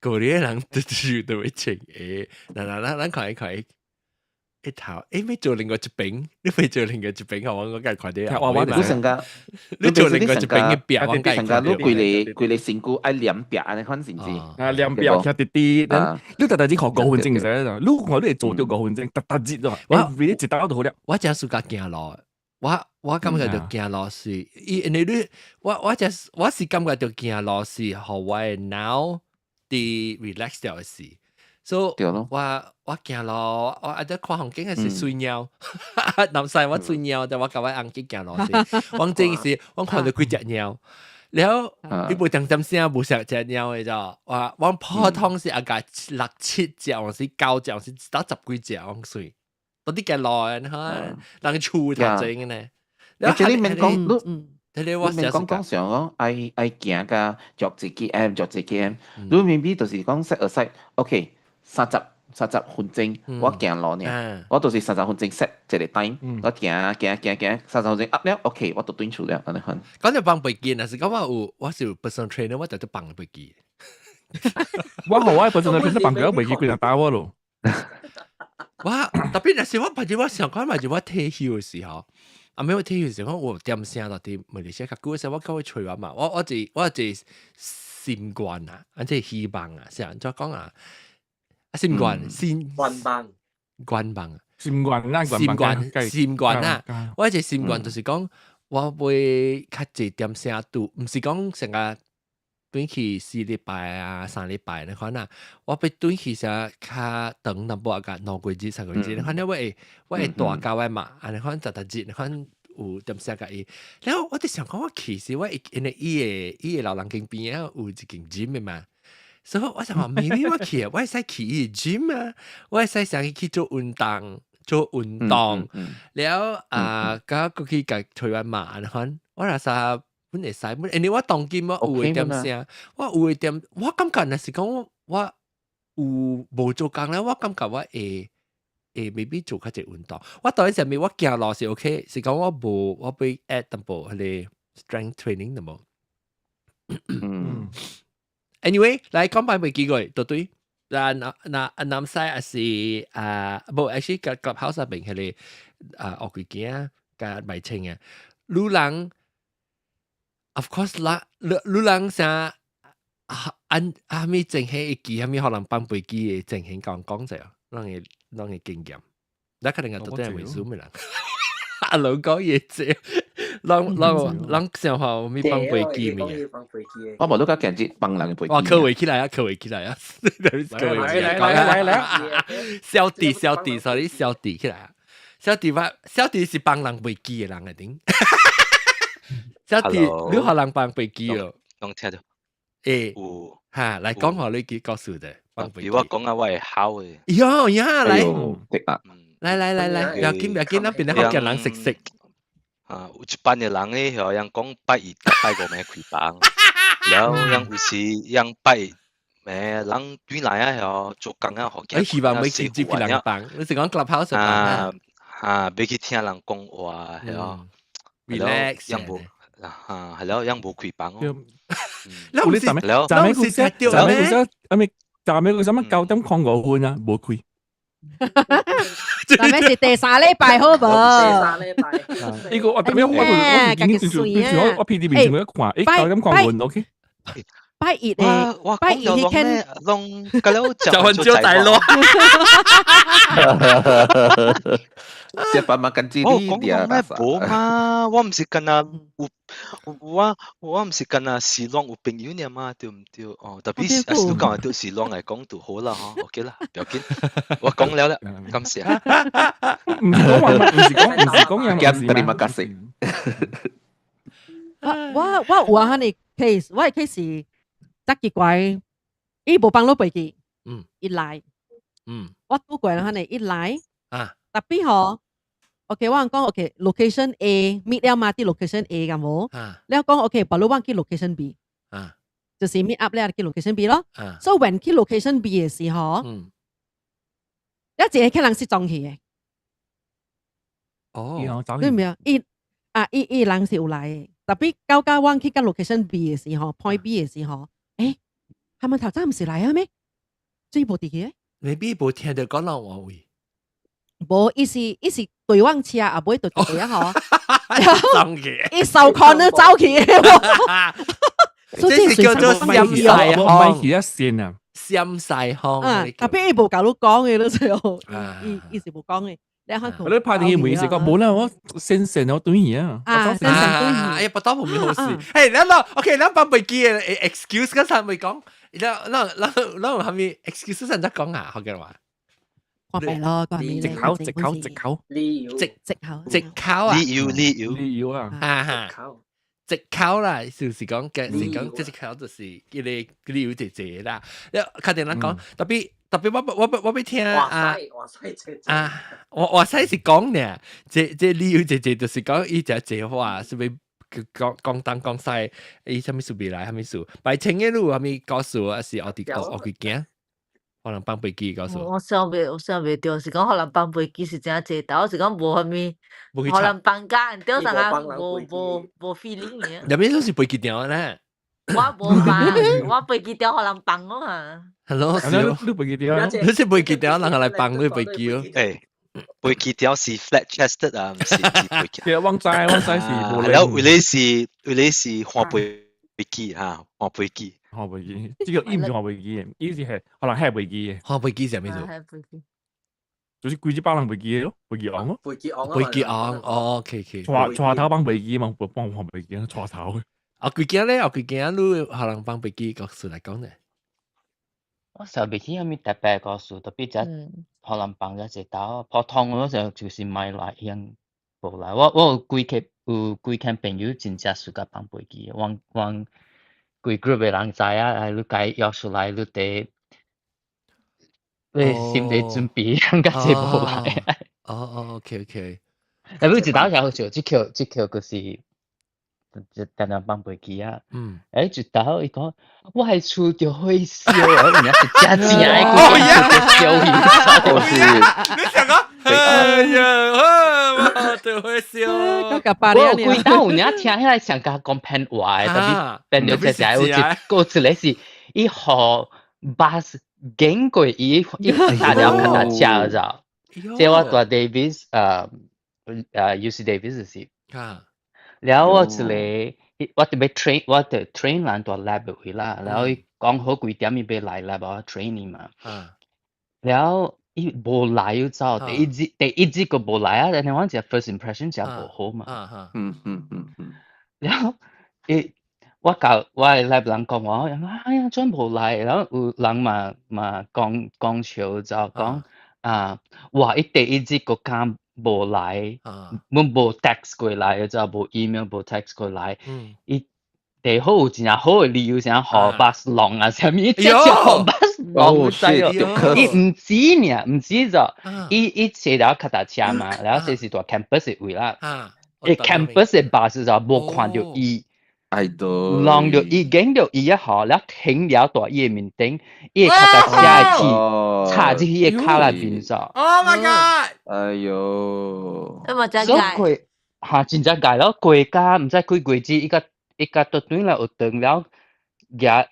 嗰啲人都住都會情 A，嗱嗱嗱，咱看一看。一頭，欸，欲做另外一邊，你欲做另外一邊，好，我梗係看啲。我你成個，你做另外一邊嘅壁，我成個你規個身軀愛黏壁按呢款是毋是？啊，黏壁徛直直，你逐逐日學五分鐘就使啦。你看你會做到五分鐘，逐逐日咯。我每一刀就好了。我真暑假行路，我感覺著行路是，因為你我真我是感覺著行路是予我的腦佇 relax 掉的時。所以對咯，我行路，我啊在看風景係是水鳥，南西我水鳥，但我共我翁去行路時，我真是我看到幾隻鳥，然後伊無點點聲，無啥隻鳥的咋，我普通是啊個六七隻，或是九隻，或是到十幾隻，我水，到底行路的，你看人厝頭前的呢。你這裡免講，你你免講講上講，愛愛行甲著一 km，著一 km，你 maybe 就是講 set aside，OK，30分鐘，我行路呢，我就是三十分鐘 set 一個 time，我行行行行，三十分鐘 up 了，OK，我就轉厝了，按呢款。講到放飛機，若是講我有我是有 personal trainer，我就得放飛機。我好我 personal trainer 放佢飛機，佢就打我咯。我特別若是我朋友我想講嘛，就我退休的時候，啊，沒有退休的時候，我點聲到佇馬來西亞較久的時候，我較會揣我嘛，我一心願啊，啊，這希望啊，是按怎講啊？啊，心願，心願望，願望，心願啊，心願，心願啊！我一個心願就是講，我會較濟點聲拄，毋是講成個轉去4禮拜啊、3禮拜那款啊，我欲轉去啥較長淡薄仔，2個月、3個月，反正我會大交的嘛，按呢款逐逐日，那款有點聲共伊。然後我佇想講，我其實我因為伊的老人間邊仔有一間 gym 的嘛。所以我想話，maybe 我去，我會使去伊 gym 啊，我會使上去做運動，做運動，了啊，佮過去共揣完嘛，按呢款，我若啥本會使，本因為我當今我有一點聲，我有一點，我感覺若是講我有無做工咧，我感覺我會 maybe 做較濟運動。我當時咪我行路是 OK，是講我無我欲 add 淡薄彼个 strength training 的無。Anyway，來講擺袂記過，對對。那那南西也是啊，無，actually 個 clubhouse 入邊彼个啊，烏龜囝佮賣清啊，女人，of course 啦，女人啥啊按啊物情形會記，啥物予人放飛機的情形講講者，咱的經驗，咱可能個都係為數的人。阿老講嘢這，咱想法有物放飛機物件。我無都甲見這幫人的飛機。哇，扣圍起來啊，扣圍起來啊！來來來來來，小弟小弟，sorry，小弟起來啊！小弟我小弟是幫人飛機的人來頂。小弟，你予人放飛機哦？攏聽著。欸，哈，來講予你記故事的。放飛機。我講啊，我會姣的。喲呀，來。來來來來，不要緊不要緊，咱變得福建人食食。啊，有一班的人咧，好像講拜一、拜五暝開房，然後樣有時樣拜暝人轉來啊，曉做工啊，學希望袂去接人房，你是講 clubhouse 啊？啊，欲去聽人講話，曉，relax，樣無啊，係咯，樣無開房哦。那唔是，昨暝古時，昨暝古時，阿咪昨暝古時乜9點五分啊，無開。昨暝是第三禮拜好無？第三禮拜。呢個我特別我我 P D 面前我一看，欸9點五分，OK。拜一咧，拜一彼天，攏佮了食番椒大佬。食飯嘛，跟住我講講咩無嘛？我毋是干焦有，我毋是干焦是攏有朋友爾嘛，對毋對？哦，特別是啊，是你講的對是攏來講就好啦，吼，OK 啦，不要緊，我講了啦，感謝。毋是講話，毋是講，毋是講樣， Terima kasih。我有按呢 case，我的 case 是真奇怪，伊無放你飛機，伊來，我拄過按呢，伊來，啊，特別吼，OK，我講 OK，location A meet 了嘛，佇 location A 敢無？了講 OK，不如我去 location B，就是 meet up 了去 location B 咯。所以 when 去 location B 的時候，一個客人失蹤去的。哦，你明無？伊啊，伊人是有來的，特別到到我去到 location B 的時候，point B 的時候，欸，他們頭早毋是來啊咩？做無佇去？ maybe 無聽著講人話位。無，伊是對往車後尾就佇啊吼，伊收 corner 走去。這是叫做閃晒風，唔係去一線啊，閃晒風。啊，特別伊無共你講的，你知無？伊是無講的。你拍電話問是講無啦，我先線我對去啊。啊，先線對去。哎呀，不當無咩好事。嘿，咱咯，OK，咱放飛機的 excuse 剛才未講，咱咱咱咱有啥物 excuse 上得講啊？福建話。看病咯，個藉口藉口藉口，理由藉藉口藉口啊，理由理由理由啊，哈哈，藉口啦，就是講嘅是講這藉口就是一個理由濟濟啦。你較定人講，特別特別我我欲聽啊啊，我我使是講呢，這這理由濟濟就是講伊只濟話，是咪講講東講西，伊啥物事未來，啥物事？白清嘅路，啥物故事啊？是我佇我我去驚。可能放飛機告訴我。我想袂，我想袂著，是講予人放飛機是誠濟，但我是講無啥物，予人放假，對啥啊？無無無 feeling 嘅。入面都是飛機場咧。我無放，我飛機場予人放我啊。係咯，你飛機場，你是飛機場，人來放你飛機咯。誒，飛機場是 flat chested 啊，毋是飛機。對，我知我知是無。然後有咧是有咧是換飛機嚇，換飛機。換飛機，這個伊毋是換飛機的，伊是係可能係飛機的。換飛機是啥物意思？就是規一百人飛機的咯，飛機王咯。飛機王。飛機王，哦，OK OK。帶帶頭放飛機嘛，放換飛機，帶頭。啊，幾驚咧？啊，幾驚你予人放飛機故事來講咧？我想袂起啥物特別故事，特別這予人放咗一道，普通我就就是莫來樣無來。我我有幾個有幾間朋友真正喜歡放飛機，阮阮規 group 的人知影，啊，你該約出來，你得你心理準備，人家這無來。哦哦，OK OK。特別一道也好笑，這橋這橋就是就定定放飛機啊。欸，一道伊講，我的厝著火燒啊！有影是真正的，哦呀，燒去。你想講？哎呀，我著火燒。我有規道有影聽起來像共講騙話的，特別變著這時有一個一個是伊予 bus 經過伊，伊搭了較大車知道？這我蹛 Davis UC Davis 是。了我一個，我特別 train，我佇 train 人蹛 lab 位啦，然後伊講好幾點伊欲來 lab 我 training 嘛。了伊無來又走，第一日第一日閣無來啊，然後我一 first impression 真無好嘛。了後伊我共我的 lab 人講話，我哎呀，怎無來？然後有人嘛嘛講講笑就講啊，哇！伊第一日閣敢無來，阮無 text 過來，就無 email 無 text 過來。伊第好有真正好的理由，啥予 bus 挵啊，啥物，直接予 bus 挵，知無？伊毋知爾，毋知就，伊伊坐了較大車嘛，然後這是蹛 campus 的位啦。伊 campus 的 bus 就無看著伊。哎都，挵著伊見著伊一下，了停了蹛伊的面頂，伊的腳踏車的鐵插入去伊的跤內面咗。 Oh my god！哎喲，那麼真所以過嚇真正解咯，過家毋知幾月子，伊甲伊甲倒轉來學堂了，舉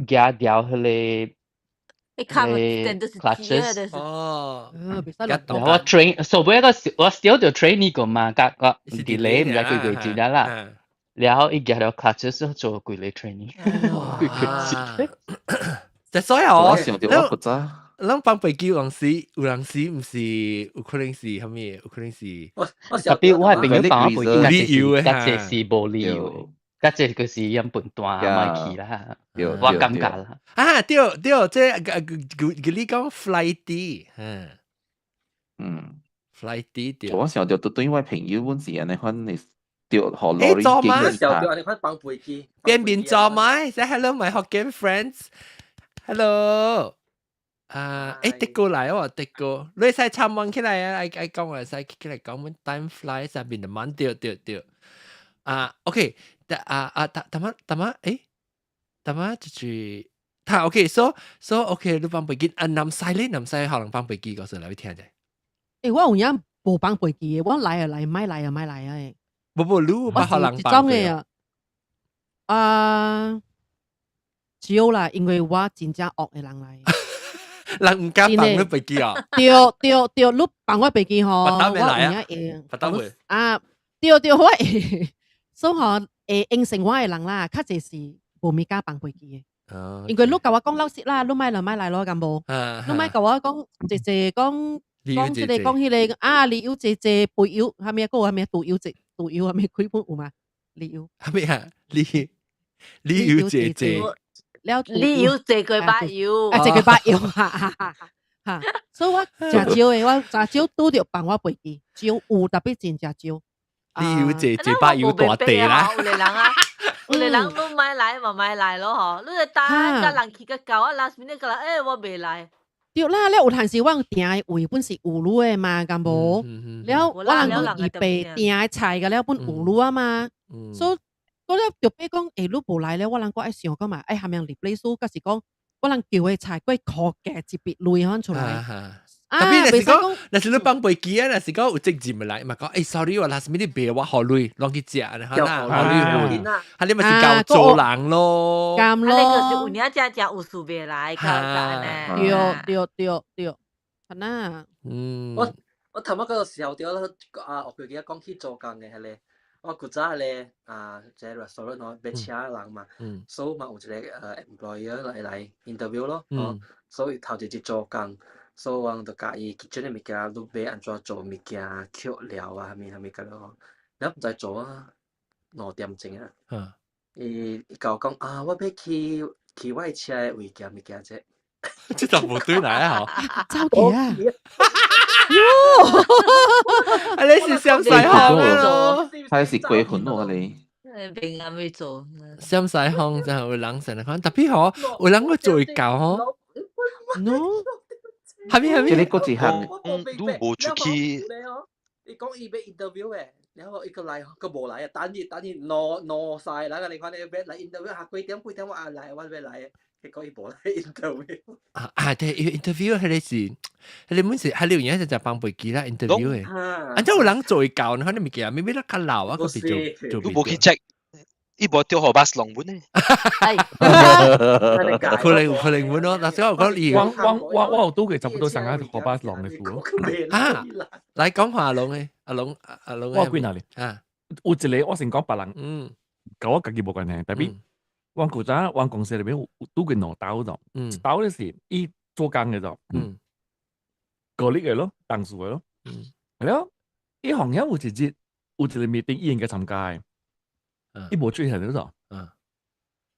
舉掉彼個。你看 clutches 哦，我 train 所以個我 still 就 train 呢個嘛，甲個 delay 毋知幾月子啦啦。然後伊舉了 clutches 做幾個 training，幾個字。就所以我我想著我不知。咱放飛機有陣時，有陣時毋是，有可能是啥物？有可能是。特別我的朋友放我飛機，較濟是無理由，較濟就是用笨蛋莫去啦，我感覺啦。啊，對對，這個個你講 flight 嗯，flight 對。我想著對我朋友阮是按呢款的。對，予 lorry 做嘛？小對，你看放飛機。變面做嘛？Say hello my Hokkien friends，hello。啊，欸，德哥來哦，德哥，你使參問起來啊！愛愛講話使起來講，阮 time fly 上面就慢對對對。啊，OK，啊啊，淡淡仔淡仔，欸，淡仔就是，他 OK，so so OK，你放飛機啊，南西咧，南西予人放飛機，告訴來聽者。欸，我有影無放飛機的，我來就來，莫來就莫來啊！無無，你有捌予人放過？啊，少啦，因為我真正惡的人來。人毋敢放你飛機啊？對對對，你放我飛機吼，我有影會。發到會。啊，對對，我會。所以吼，會應承我的人啦，較濟是無物敢放飛機的。因為你共我講老實啦，你莫來莫來咯，敢無？你莫共我講濟濟講講這個講彼個啊，理由濟濟，背由，啥物閣有啥物導遊濟導遊啥物幾本有嗎？理由。啥物啊？理理由濟濟。了你有坐過百油，啊，坐過百油，哈哈哈哈！所以我誠少的，我誠少拄著放我飛機，少有特別真誠少。你有坐坐百油大地啦。有個人啊，有個人你買來嘛買來咯嗬，你等甲人去甲到啊，last minute 個人，欸我袂來。對啦，了有陣時我訂的位本是有鹵的嘛，敢無？了我人講預備訂的菜個了本有鹵啊嘛，所以嗰了就比講，欸，你無來了，我人閣愛想講嘛，愛蝦米 replace，抑是講我人叫的菜閣扣加一筆鐳款出來。啊，特別若是講，若是你放飛機啊，若是講有責任來，嘛講，欸，sorry，我 last minute 袂我予鐳，攏去食，哈啦，予鐳，哈你咪是夠做人咯，咁咯，你就是有影正正有事袂來，較呢。對對對對，係啦。嗯，我頭先嗰個時候對啦，啊，我記得講去做工嘅迄個。我古早咧啊，這 restaurant 哦，欲請人嘛，所以嘛有一個employer 來 interview 咯，哦，所以頭一日做工，所以我就教伊 kitchen 的物件，你欲按怎做物件，扣料啊，啥物啥物個咯，了毋知做啊，2點鐘啊，伊甲我講啊，我欲去我的車的位寄物件這，這就無對來啊！走去啊！喲，啊你是傷西方咯，他是鬼魂咯你。平安欲做。傷西方就有人成日講，特別嗬，有人會做教嗬。 No，係咪係咪？這個閣一項，你無出去。伊講伊欲 interview 的，然後伊閣來，閣無來啊！等伊等伊挪挪曬，那個你看你欲來 interview 下幾點幾點我也來，我欲來，結果伊無來 interview。啊啊對，interview 彼個是，彼個本是，彼個有影就放飛機啦 interview 的。啊，這有人做教，你看你物件，明明較老啊，閣是做做。你無去 check，伊無著予 bus 挵阮呢。可能可能阮咯，但是我講伊。我有拄過差不多上下予 bus 挵的事。啊，來講下阿龍的，阿龍阿龍。我幾若咧？啊，有一個我先講別人，佮我家己無關係，特別我古早我公司內面有拄過兩兜咾，一兜咧是伊做工的咾，個力的咯，同事的咯，了伊好像有一日有一個 meeting 伊應該參加的，伊無出現了咾，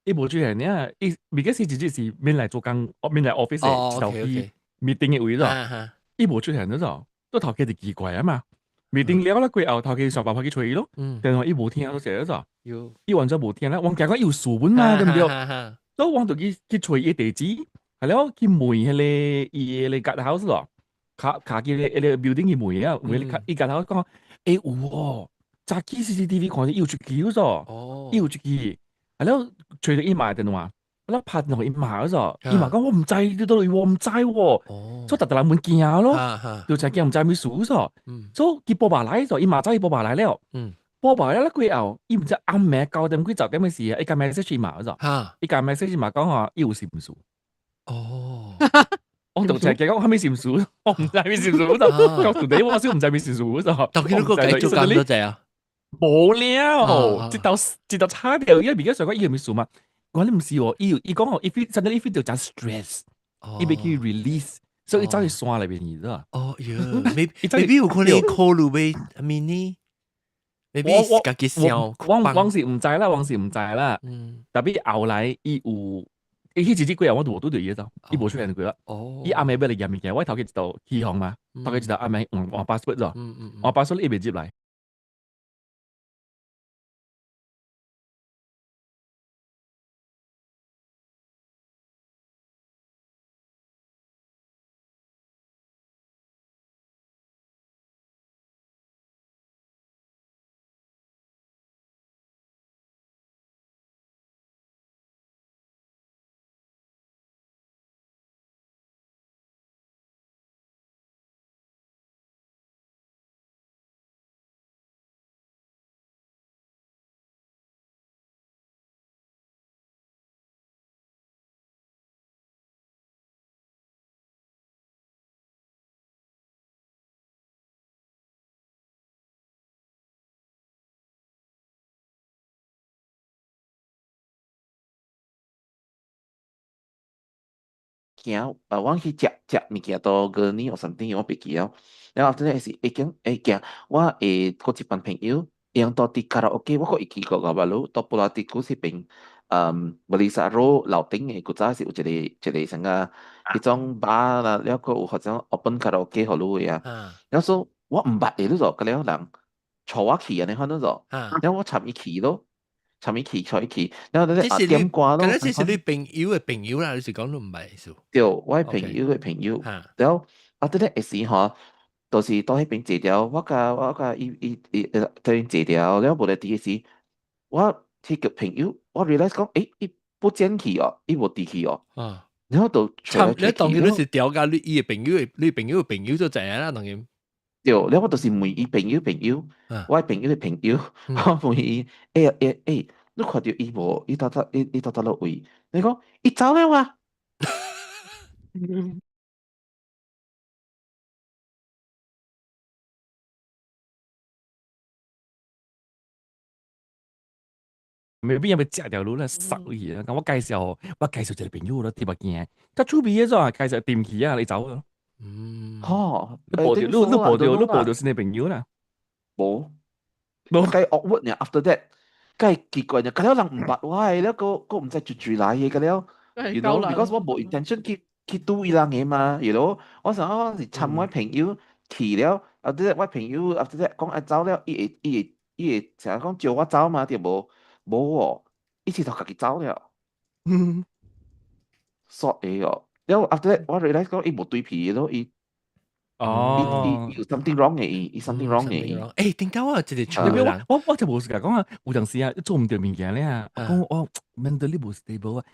伊無出現呢，伊未記是一日是免來做工，免來 office 的，一頭去 meeting 的位咾，伊無出現了咾，都頭家就奇怪啊嘛。meeting 了啦過後，頭家想辦法去揣伊咯，電話伊無聽都寫咗，伊完全無聽啦。我驚講伊有事本嘛，對毋對？所以我就去揣伊地址，係了去問彼個伊的 guard house 咯，卡卡去彼個 building 去問啊，問伊 guard house 講，欸有哦，早起 CCTV 看著伊有出去咗，伊有出去，係了揣著伊媽電話。我拍電話伊媽咗，伊媽講我毋知，你佗位我毋知喎，所以逐逐人問驚咯，就誠驚毋知啥物事咗，所以佢報罷來咗，伊媽早伊報罷來了，報罷來了過後，伊毋知暗暝9點幾10點的時，伊共 message 伊媽咗，伊共 message 伊媽講吼，伊有心事。哦，我就誠驚講啥物心事，我毋知啥物心事，就到底我先毋知啥物心事咗。當佢嗰個繼續講多謝啊，無了，這道這道差掉，因為而家上講伊有啥物事嘛。我你毋是喎，伊伊講哦，伊 feel 真正伊 feel 到誠 stress，伊欲去 release，所以伊走去山內面去咗。哦喲，maybe 有可能考慮欲咩呢？maybe 家己想，我是毋知啦，我是毋知啦。特別後來伊有，伊彼一日過後我就無拄著伊咗，伊無出現過啦。伊暗暝欲來驗物件，我頭家一道起航嘛，頭家一道暗暝換換 passport 咗，換 passport 伊袂入來。行啊，我去食食物件到 gurney or something，我袂記了。然後 after that 是會經會行，我會閣一班朋友，𪜶到佇卡拉 OK，我閣會記過個吧路，到布拉迪古彼邊，嗯，馬里沙羅樓頂嘅古早是有一個一個啥個，彼種吧啦，了閣有或者 open 卡拉 OK 予你的啊。了所我毋捌的你就，佮了人帶我去按呢款你就，了我參伊去咯，參伊去，帶伊去，了咧啊點歌咯。嗰陣是你朋友的朋友啦，你是講你毋捌意思？對，我的朋友的朋友，了啊，佇咧會時吼，就是到彼邊坐著，我共我共伊伊伊佇邊坐著，了無咧佇彼時，我彼個朋友，我 realize 講，欸，伊不見去哦，伊無佇去哦。啊。然後就你當然你是調教你伊的朋友的，你朋友的朋友就知影啦，當然。對，了我就是問伊朋友朋友，我的朋友的朋友，我問伊，欸欸欸，你看著伊無？伊到佗伊伊到佗落位？伊講伊走了啊。 maybe 因為食條路咧塞去啊！咁我介紹，我介紹一個朋友咯，特別驚，較趣味的咋，介紹掂去啊，你走咯。嗯，吼，你報著，你你報著，你報著新的朋友啦。無，無，計 awkward 呢，after that，計奇怪呢，佮了人毋捌我的，了閣閣毋知住住來的，佮了，you know，because 我無 intention 去去拄伊人的嘛，you know，我想我是參我朋友去了，after that 我朋友 after that 講愛走了，伊會伊會伊會成日講招我走嘛，對無？無哦，伊是就家己走了，煞的哦。了 after that 我 realize 講伊無對皮咯，伊哦，伊有 something wrong 的，伊伊 something wrong 的。欸，頂頭我有一個厝人，我我就無時間講啊，有陣時啊，做毋對物件咧啊，講我 mentally 無 stable 啊，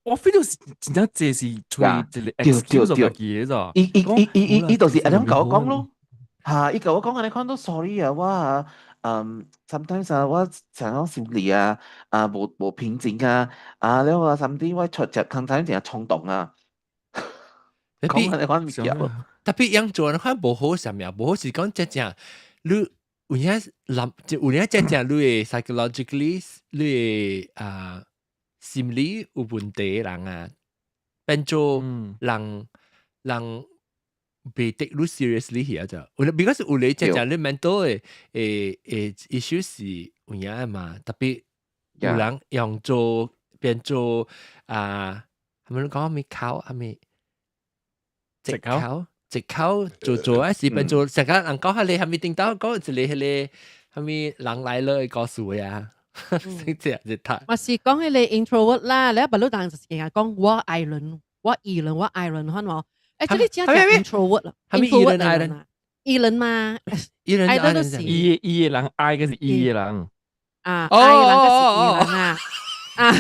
我 feel 到是真正這是揣一個 excuse 家己的咋。伊伊伊伊伊伊就是按呢共我講咯，嚇，伊共我講按呢款都 sorry 啊，我啊。嗯，sometimes 啊，我常常心理啊，啊，無無平靜啊，啊，了啊，something 我出只 sometimes 真衝動啊，講按呢款物件。特別樣做的話無好啥物啊，無好是講真正你有影諗，有影真正你的 psychologically 你的啊心理有問題的人啊，變做人人。袂 take 你 seriously 去啊就，有 because 有咧真正你 mental 的誒誒 issue 是有影的嘛，特別有人用做變做啊，係咪你講咩口係咪？藉口藉口做做啊是變做成個人講下你係咪聽到講一個彼個係咪人來了的故事啊？這就讀。嘛是講彼個 introvert 啦，你一般人就是講我 I 人，我 E 人，我 I 人，看無？欸，這裡真正 introvert 啦，introvert 人啊，E 人嘛，E 人，I 人都是 E E 人，I 个是 E 人啊，I 人个是 E 人啊，啊，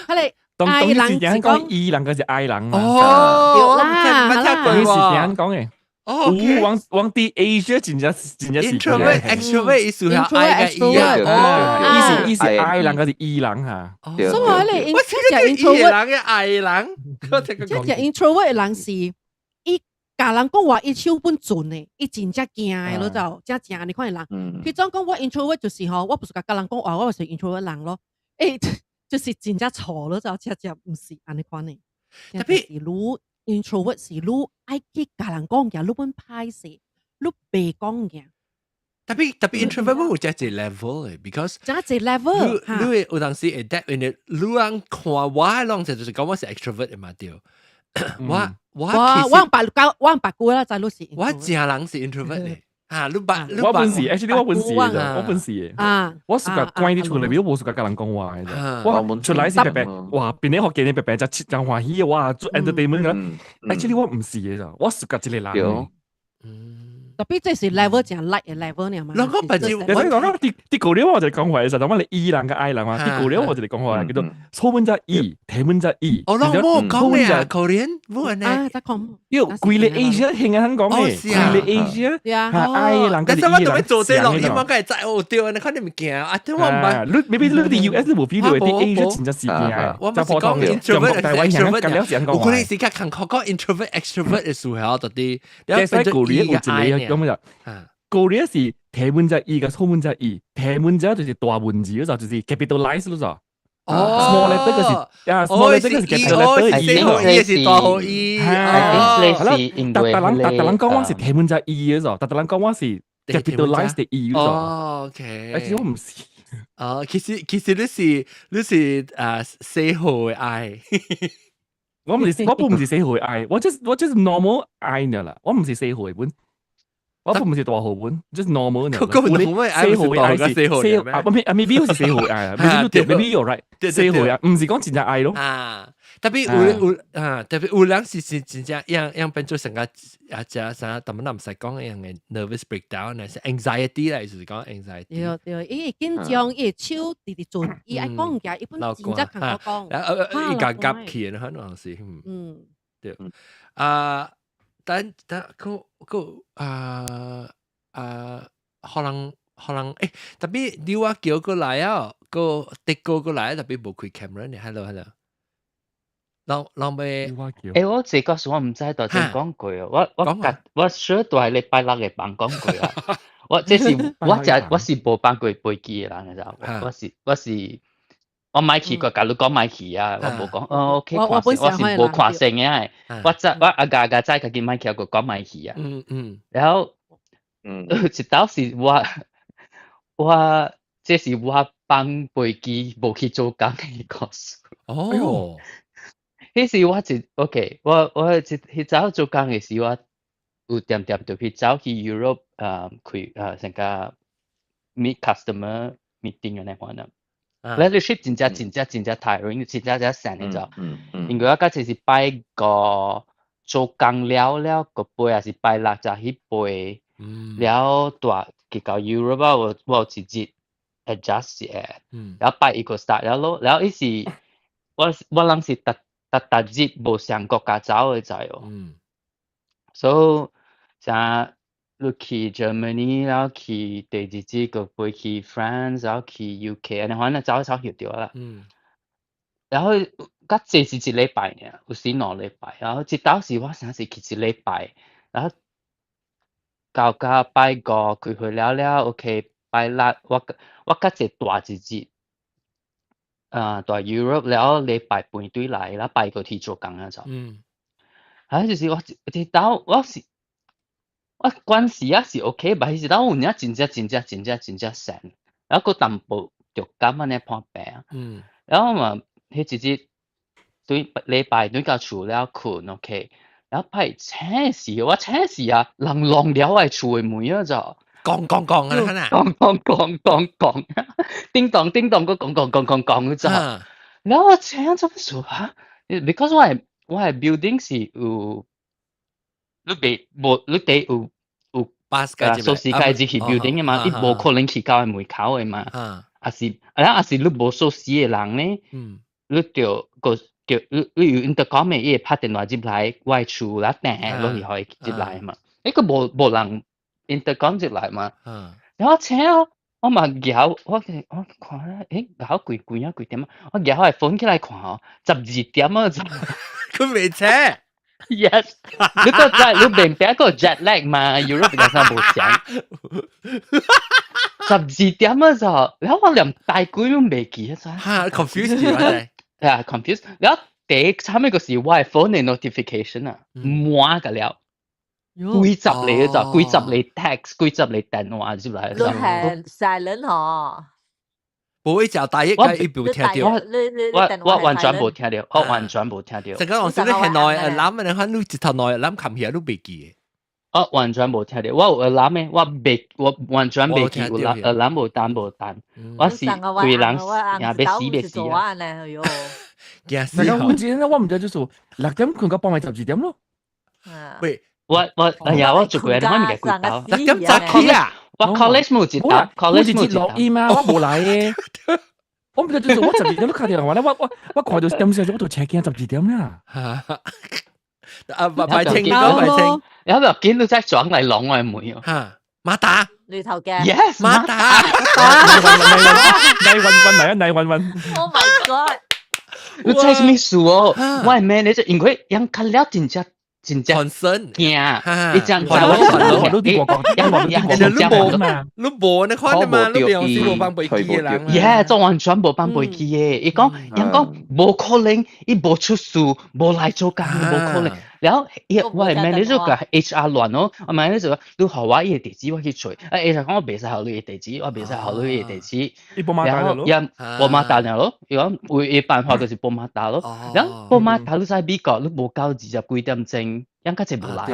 佢哋 I 人是講 E 人，个是 I 人哦，啦，當時點講嘅？哦，往往佇 Asia 真正真正是 introvert extrovert 意思係 I 个 E 啊，意思意思 I 人个是 E 人嚇。所以我哋我聽 E 人个 I 人，這隻 introvert 的人是，伊共人講話，伊手本準的，伊真正驚的咯，就真正按呢款的人。彼種講我 introvert 就是吼，我不是共人講話，我是 introvert 人咯。欸，就是真正錯咯，就真正毋是按呢款的。特別是你 introvert 是你愛去共人講嘢，你本歹勢，你袂講嘢。特別特別 introvert 有遮一 level 的，because 遮一 level，你你會有當時會 adapt，因為你人看我攏就是講我是 extrovert 的嘛對。我我我我白交我白過啦，知你是。我正人是 introvert 的。啊，你捌我本是，actually 我本是我本是啊，我是個關佇厝內面，我無是個共人講話的。我出來是白白，哇，變咧學見你白白就真歡喜哇，做 entertainment 個。actually 我毋是的，我是個一個人。嗯，特別這是 level 真 light 的 level 爾嘛。兩個白字，你講講佇佇舊了我就講話的時候，我係 E 人佮 I 人嘛。佇舊了我就講話叫做소문자 E，대문자 E。哦，攏無講的啊，Korean 無按呢。啊，在講。喲，規个 Asia 興啊，講的，規个 Asia，啊 I 人但佮是我 E 特別人。做這錄音，我梗係知哦對，你看你物件啊，對我毋捌。你 maybe 你佇 US 你無 feel 到，佇 Asia 真正是驚。我毋是講 introvert extrovert，有可能是較艱苦講 introvert extrovert 的時候，到底。其實舊年有一個咁樣，舊年是대문자 E佮소문자 E，대문자就是大文字嗰就是 capitalize 咯就。哦，small letter 個是啊，small letter 個是 capital letter E，E 是大號 E。係啦，逐逐人逐逐人講我是대문자 E 嗰就，逐逐人講我是 capitalize 的 E 嗰就。哦，OK。其實我毋是。哦，其實你是啊細號嘅愛。我唔是我本唔是細號嘅愛，我 just normal 愛呢啦，我唔是細號嘅本，我本唔是大號本，just normal 呢。個個細號嘅愛是細號嘅啊，maybe 是細號嘅愛啊，maybe you're right，細號啊，唔是講真正愛咯。啊，特別有有啊，特別有人是真正樣樣變做成個啊，只啥，但係唔使講樣嘅 nervous breakdown 啊，是 anxiety 啦，就是講 anxiety。對對，伊會緊張，伊會手直直轉，伊愛講物件，伊本真正共我講。啊，伊共夾起，可能是。對。啊，但但個個啊啊，可能欸，特別你我叫過來啊，個德國過來，特別無開 camera 呢，hello hello。人人欲欸，我這個是我毋知頭先講過哦，我我小大禮拜六嘅房講過啊，我這是我只我是無放過飛機的人，你知道？我是我莫去過，共你講莫去啊，我無講哦，OK，我我是無看成嘅，我早我阿家家早家己莫去，我講莫去啊，然後一道是我這是我放飛機無去做工的故事。哦。彼時我一 OK，我一彼早做工的時，我有點點就去走去 Europe 啊，開啊，成個 meet customer meeting 按呢款啊。Leadership 真正真正真正 tiring，真正真散你知道？因為我嗰次是拜五做工了了，個飛也是拜六才去飛，了蹛去到 Europe 啊，我有一日 adjust 嘅，然後拜一個 start 了咯，然後伊是我人是逐逐逐日無相國家走的知哦。所以像你去 Germany，然後去第二日個飛去 France，然後去 UK，按呢反正走走去著啦。然後較濟是一禮拜爾，有時2禮拜。然後這道是我啥是去一禮拜，然後到到拜五開會了了，OK，拜六我較濟蹛一日。啊，蹛 Europe 了禮拜半轉來，然後拜五去做工啊就。啊，就是我這道我是我慣時啊是 OK，但是當有影真正真正真正真正散，然後閣淡薄著感按呢破病。然後嘛，彼一日對禮拜轉到厝了睏 OK，然後拜醒時我醒時啊，人挵了我厝的門啊就。講講講啊，講講講講講，叮當叮當，閣講講講講講就。然後我醒做乜事啊？Because 我的 building 是有，你袂無你得有巴士鎖匙蓋入去 building 的嘛，伊無可能去到門口的嘛。啊是，啊是你無鎖匙的人呢？你就個就你有 intercom 的，伊會拍電話入來我的厝啦，訂落去予伊入來嘛。彼個無人 intercom 入來嘛。然後請我嘛舉我我看欸舉幾幾啊幾點啊？我舉我 phone 起來看吼，12點啊！佢未醒。 Yes，你個在你明白個 jet lag 嘛？Europe 比較上無相。12點啊就，然後我連大鬼都未記啊！嚇，confuse 住啊！係 confuse。然後第一差咩個是我 phone 的 notification 啊，滿個了。幾十嚟就，幾十嚟 text，幾十嚟電話入來。你係 silent 嗬？無會食大一個伊無聽著。我完全無聽著，我完全無聽著。成個往時你係內諗，你看你一頭內諗冚起來，你袂記。我完全無聽著，我有 alarm 的，我袂，我完全袂記有 alarm 無彈無彈，我是規人也欲死欲死啊！驚死！我知我毋知就是6點睏到傍晚12點咯。喂。我哎呀，我做過，我唔記得到。6點早起啊！我 college 冇一搭，college 冇一落雨嘛，我無來嘅。我毋知就是我十二點都敲電話咧，我看到點時我就車驚十二點啦。啊，拜清，拜清，然後見到真撞嚟挵我的門哦。嚇，馬達，裏頭嘅。 Yes，馬達。 Nine one one 嚟啊，nine one one。 Oh my god！你知啥物事哦？我係咩？你就因為人較了真正真正驚，你這樣知我你啲國國，你無嘛？你無你看嘛？你平時無放飛機的人。耶，做完全無放飛機的。伊講，人講無可能，伊無出事，無來做工，無可能。然後我係 manager 個 HR 亂咯，我 manager 話你予我伊個地址我去揣，啊 HR 講我袂使予你個地址，我袂使予你個地址。伊報馬然後達咯，也報馬達咯，伊講唯一辦法就是報馬達咯。然後報馬達你在美國你無夠20幾點鐘，人較濟無來。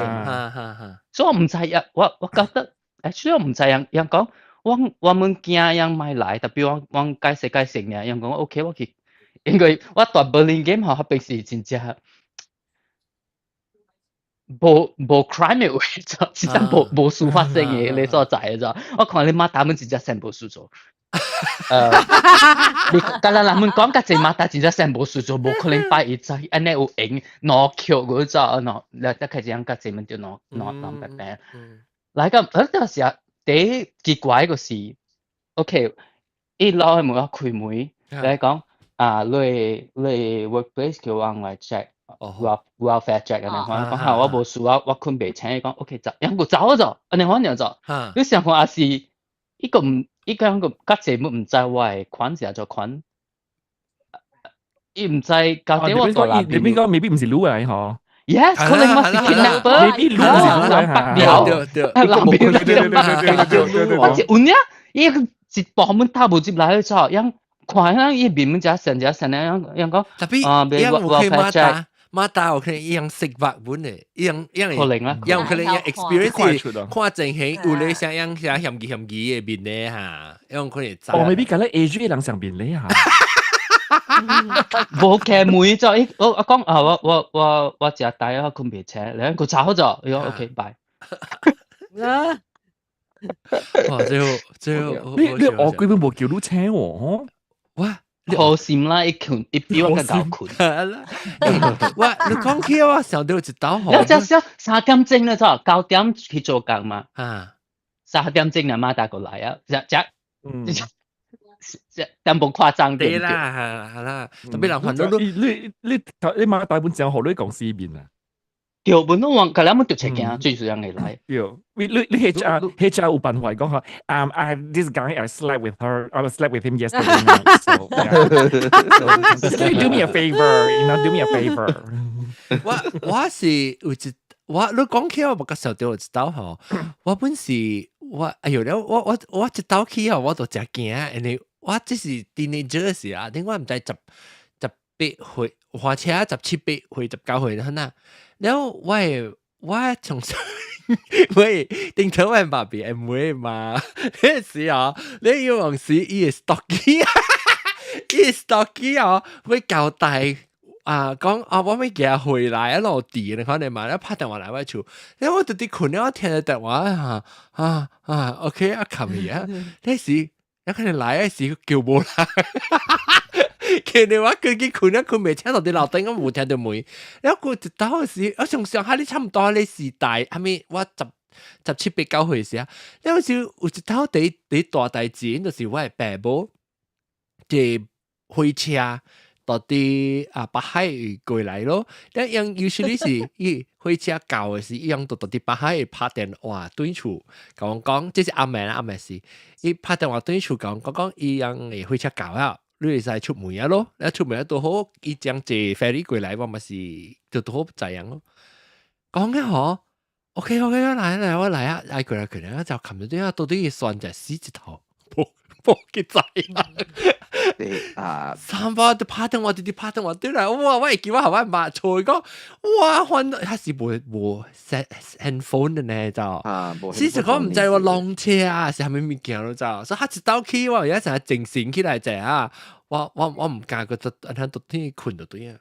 所以我毋知啊，我覺得，actually 我毋知人人講，我們驚人莫來，特別我解釋解釋爾，人講 OK 我去，因為我蹛 Burlingame 吼，彼是真正無 crime 的位，真正無事發生的迄個所在的咋。我看你馬達們真正全無事做。你敢若人們講較濟馬達真正全無事做，無可能拜一早按呢有閒兩橋嗰早，喏，你得開始人較濟們就兩兩兩白白。來個，嗰時啊，第一奇怪個是，OK，伊老的門我開門，來講啊，你 workplace 叫我來 check。welfare check 按呢款，講下我無事，我睏袂醒，伊講 OK 走，人個走咗，按呢款樣做。你想看也是，伊個毋，伊個個較濟物毋知我的款是按怎款，伊毋知到底我大你邊個未必毋是女來嗬？Yes，可能我是 kidnapper，未必女是女來嚇。對對，男對對對對，我是有影，伊一部門打無入來咗，人看人伊面門只成只成樣樣講，特別啊，有可以馬達。馬達有可能伊樣識法本的，伊樣伊樣可能啊，樣可能樣 experience 看情形有咧啥樣啥嫌疑嫌疑的面咧哈，樣可能知。哦，未必講咧 A G 人上面咧哈。無開門咗，伊我講啊，我食大我睏袂醒，然後佢查好咗，伊講 OK 拜。啊！哇！最後最後，你我根本無叫你請我，哇！好心啦，伊睏，伊比我較𠢕睏。我你講起我想到一道吼。你這小3點鐘了，錯，9點去做工嘛。啊，3點鐘阿媽打過來啊，這這，這淡薄誇張點。對啦，係啦，特別人看到你你馬大本正好你公司面啊。對，本攏往，可能我們就出鏡，最主要會來。對，你 HR 有辦法講嚇，I this guy I slept with her, I slept with him yesterday night. So, yeah. So, can you do me a favor? You know, do me a favor. 我是有一我你講起我無覺想到有一道吼，我本是我哎呦，我一道起吼，我都真驚，因為我這是 teenager 時啊，點我毋知18歲，駛車17、8歲、19歲啦，呐。然後我從細喂，頂頭我爸比會妹嘛，彼時哦，你要往時伊會 stalking，伊 stalking 哦，會交代啊，講啊，我欲行回來啊，落地你看你嘛，你拍電話來我厝，然後我就佇睏了，我聽著電話啊啊啊，OK 啊，冚去啊，那時一可能來的時叫無來。見你話佢去睏啊，睏袂醒，到佇樓頂，我無聽著門。然後佢一到時，我想想下你差唔多你時代，係咪我17、8、9歲時啊？那時有一套第第大代誌，就是我的爸母坐火車到佇啊北海過來咯。但樣 usually 是伊火車到的時，伊樣就到佇北海拍電話轉厝，共我講，這是暗暝啦，暗暝時，伊拍電話轉厝，共我講講，伊樣的火車到啊。你會使出門啊咯，你出門啊拄好，伊將坐 ferry 過來，我嘛是就拄好載人咯。講嘅嗬，OK OK，我來來我來啊，來過來過來，就冚住啲啊，到底算就死一頭，無無去載啊。對啊，三包就拍電話，直直拍電話對來，哇！我會記我予我媽錯講，哇！反還是無無 handphone 的呢，就，事實講毋知我浪車啊，是啥物物件咯，就，所以他一倒去我而家成日精神起來者啊，我毋敢閣按怎倒天睏就對啊，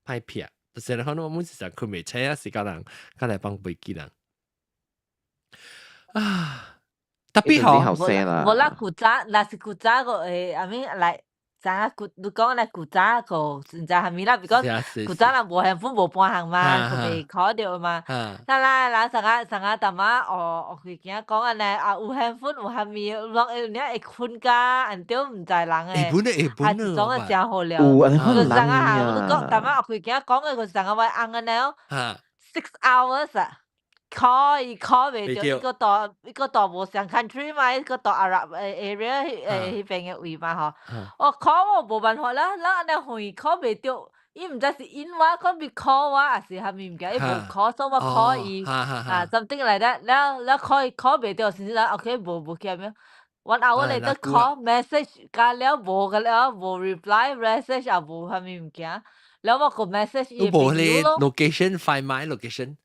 歹騙，就是可能我每次成睏袂醒啊，時間人，較來放飛機人，啊。特別好，無啦，古早，若是古早個會，阿咪來，知影古，你講來古早個，毋知蝦米啦，because 古早人無 handphone 無半項嘛，佢袂考著嘛。啦啦，人上下上下淡仔學學會驚講按呢，啊有 handphone 有蝦米，攏會有影會睏甲按著毋知人的，啊這種個誠好料。有按呢就上下你講淡仔學會驚講的，就是上下我翁按呢哦，6 hours 啊。call 伊 call 袂著，伊個到無相 country 嘛，伊個到 Arab area 彼邊的位嘛吼。我 call 我無辦法啦，咱按呢遠 call 袂著，伊毋知是因我講別 call 我，還是啥物物件，伊無 call，所以我 call 伊啊，something like that，了了 call 伊 call 袂著，先生 OK 無無去咩？One hour later call message 加了無個了無 reply message 也無啥物物件，了我個 message 伊無咧 location find my location。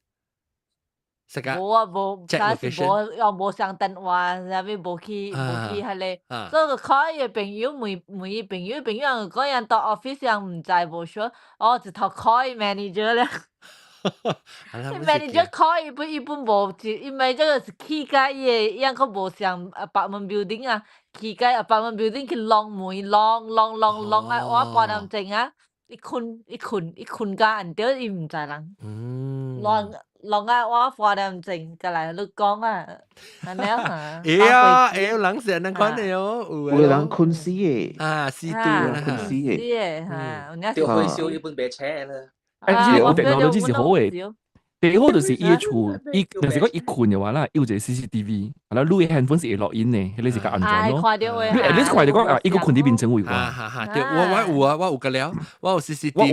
無啊無，但是無又無上電話，啥物無去無去彼個，所以就 call 伊個朋友問問伊朋友，朋友講人到 office 人毋知無說，哦一頭 call 伊 manager 了。manager call 伊本伊本無，伊 manager 是去甲伊個，伊還閣無上 apartment building 啊，去甲 apartment building 去挵門，挵挵挵挵啊，我半點鐘啊，伊睏伊睏伊睏甲按著，伊毋知人。挵挵啊，我半點鐘過來你講啊，按呢嚇。會啊，會有人是按呢款的哦，有人睏死的。啊，死對，睏死的。死的嚇，掉開燒伊本白車啦。欸，這個有 technology 是好的。第一好就是伊的厝，伊若是講伊睏的話啦，伊有一個 CCTV，啊，你的 handphone 是會錄音的，彼個是較安全咯。你 at least 看著講啊，伊閣睏佇眠床位。哈哈哈，對，我我有啊，我有個了，我有 CCTV，本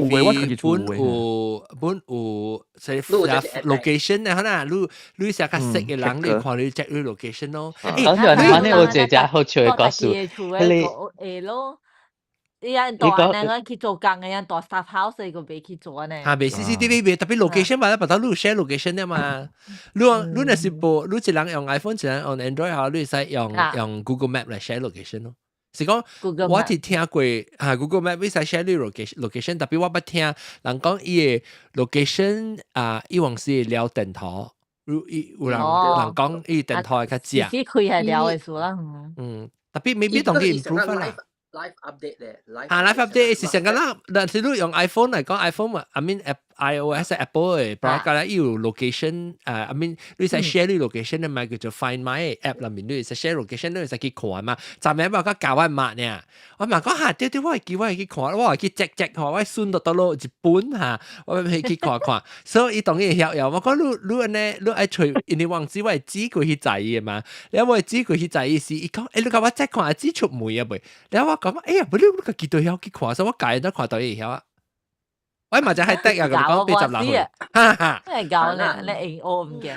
有本有，說 location 的可能，你你寫較識的人，你看你 check 你 location 咯。欸，反正我一個好笑的故事，彼個會咯。伊人大呢個去做工的，人大 staff house 個袂去做呢。嚇，袂 CCTV 袂特別 location 嘛，別到你 share location 的嘛。你你若是無，你一人用 iPhone，一人用 Android 嚇，你會使用用 Google Map 來 share location 咯。是講我是聽過嚇 Google Map 會使 share 你 location，特別我捌聽人講伊个 location 啊，伊往時撩電頭，有有人人講伊電頭會較正。自己開係撩的數啦。嗯，特別 maybe 當佢 improve 啦。 Live update 咧，啊 live update 是成個啦，但是你用 iPhone 嚟講，iPhone 嘛，I mean iOS Apple 嘅，包括咧有 location，I mean 你使 share 你 location 嘅嘛，叫做 Find My app 裏面，你使 share location，你使去看嘛。昨暝我講教我媽呢，我媽講嚇，對對，我會記我會去看，我會去 check check 看，我順到倒落日本嚇，我會去看看。所以伊當然會曉曉，我講你你按呢，你愛揣，因為網址我會指過去在意嘅嘛，你我會指過去在意時，伊講，欸，你共我再看，指出門啊未？然後我講，哎呀，不你你家己都曉去看，所以我家己都看到伊會曉啊。我嘛就係得啊，咁講86歲，哈哈。真係搞咧，你應我唔記。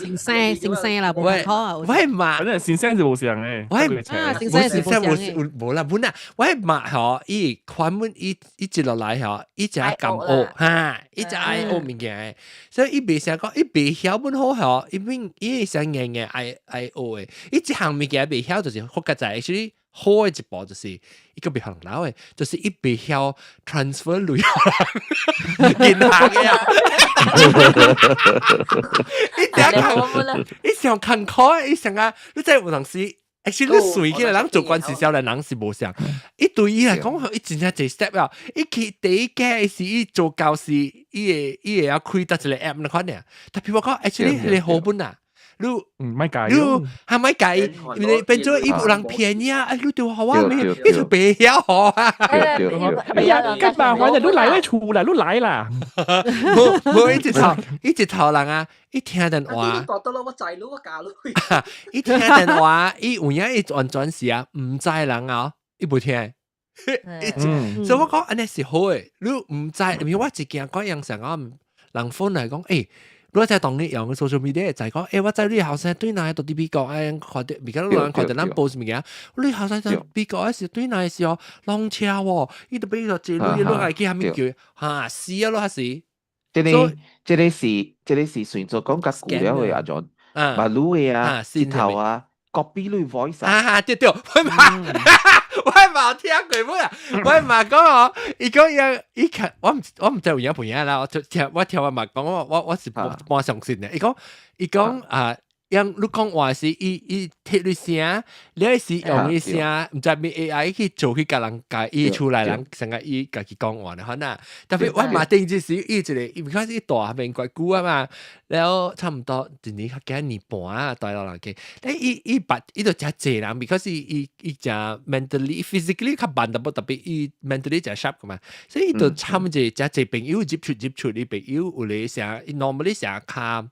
先生先生啦，無拍拖啊。我係嘛，反正先生是無相嘅。我係啊，先生是無相嘅。無啦，本啊，我係嘛嗬，伊看本伊伊接落來嗬，伊就愛敢學哈，伊就愛學物件，所以伊袂成講，伊袂曉本好嗬，伊變伊會想硬硬愛愛學的，伊一項物件袂曉就是複雜在，其實好的一步就是伊個袂曉老的，就是伊袂曉 transfer 鐳銀行的啊。伊想伊想坎坷，伊想啊，你知有當時，actually 你隨起來人做關事少年人是無相。伊對伊來講，伊真正一 step 啊！伊去第一個是伊做教師，伊會伊會曉開得一個 app 那款爾。特別我講，actually 彼個好本啊！你唔咪計，你係咪計？因為變做伊有人騙你啊！哎，你對我好啊，咩？你就白曉好啊！哎呀，咁麻煩啊！你來咧厝啦，你來啦！無無，伊一頭伊一頭人啊！伊聽電話，伊聽電話，伊有影伊完全是啊，毋知人啊，伊無聽。所以我講按呢是好的，你毋知，因為我一驚講樣成講人 phone 來講，欸。你在當你用 social media 就講，欸，我知你後生對哪到佇美國，哎，看到而家人看到咱 post 物件，你後生在美國的時對哪時候攏車喎，伊就比如說這你你愛去啥物叫，哈死啊咯，還是？這個這個是這個是算做講較舊了的啊種，馬路的啊，舌頭啊，copy 你 voice 啊，啊對對，我嘛我嘛聽過本啊，我嘛講哦，伊講伊伊看我毋我毋知有影不影啦，我聽我聽我嘛講我我我是半相信的，伊講伊講啊。用你講話是伊伊貼你聲，你是用伊聲，毋知咩 AI 去做去共人家伊出來人成個伊家己講話咧，可能特別我嘛頂陣時伊一個，伊開始大面怪久啊嘛，然後差唔多一年較幾年半啊，大老人家，但伊伊捌伊就誠濟人，because 伊伊伊誠 mentally physically 較慢淡薄，特別伊 mentally 誠 sharp 噶嘛，所以伊就參一個誠濟朋友接觸接觸，伊朋友有咧成，伊 normally 成較。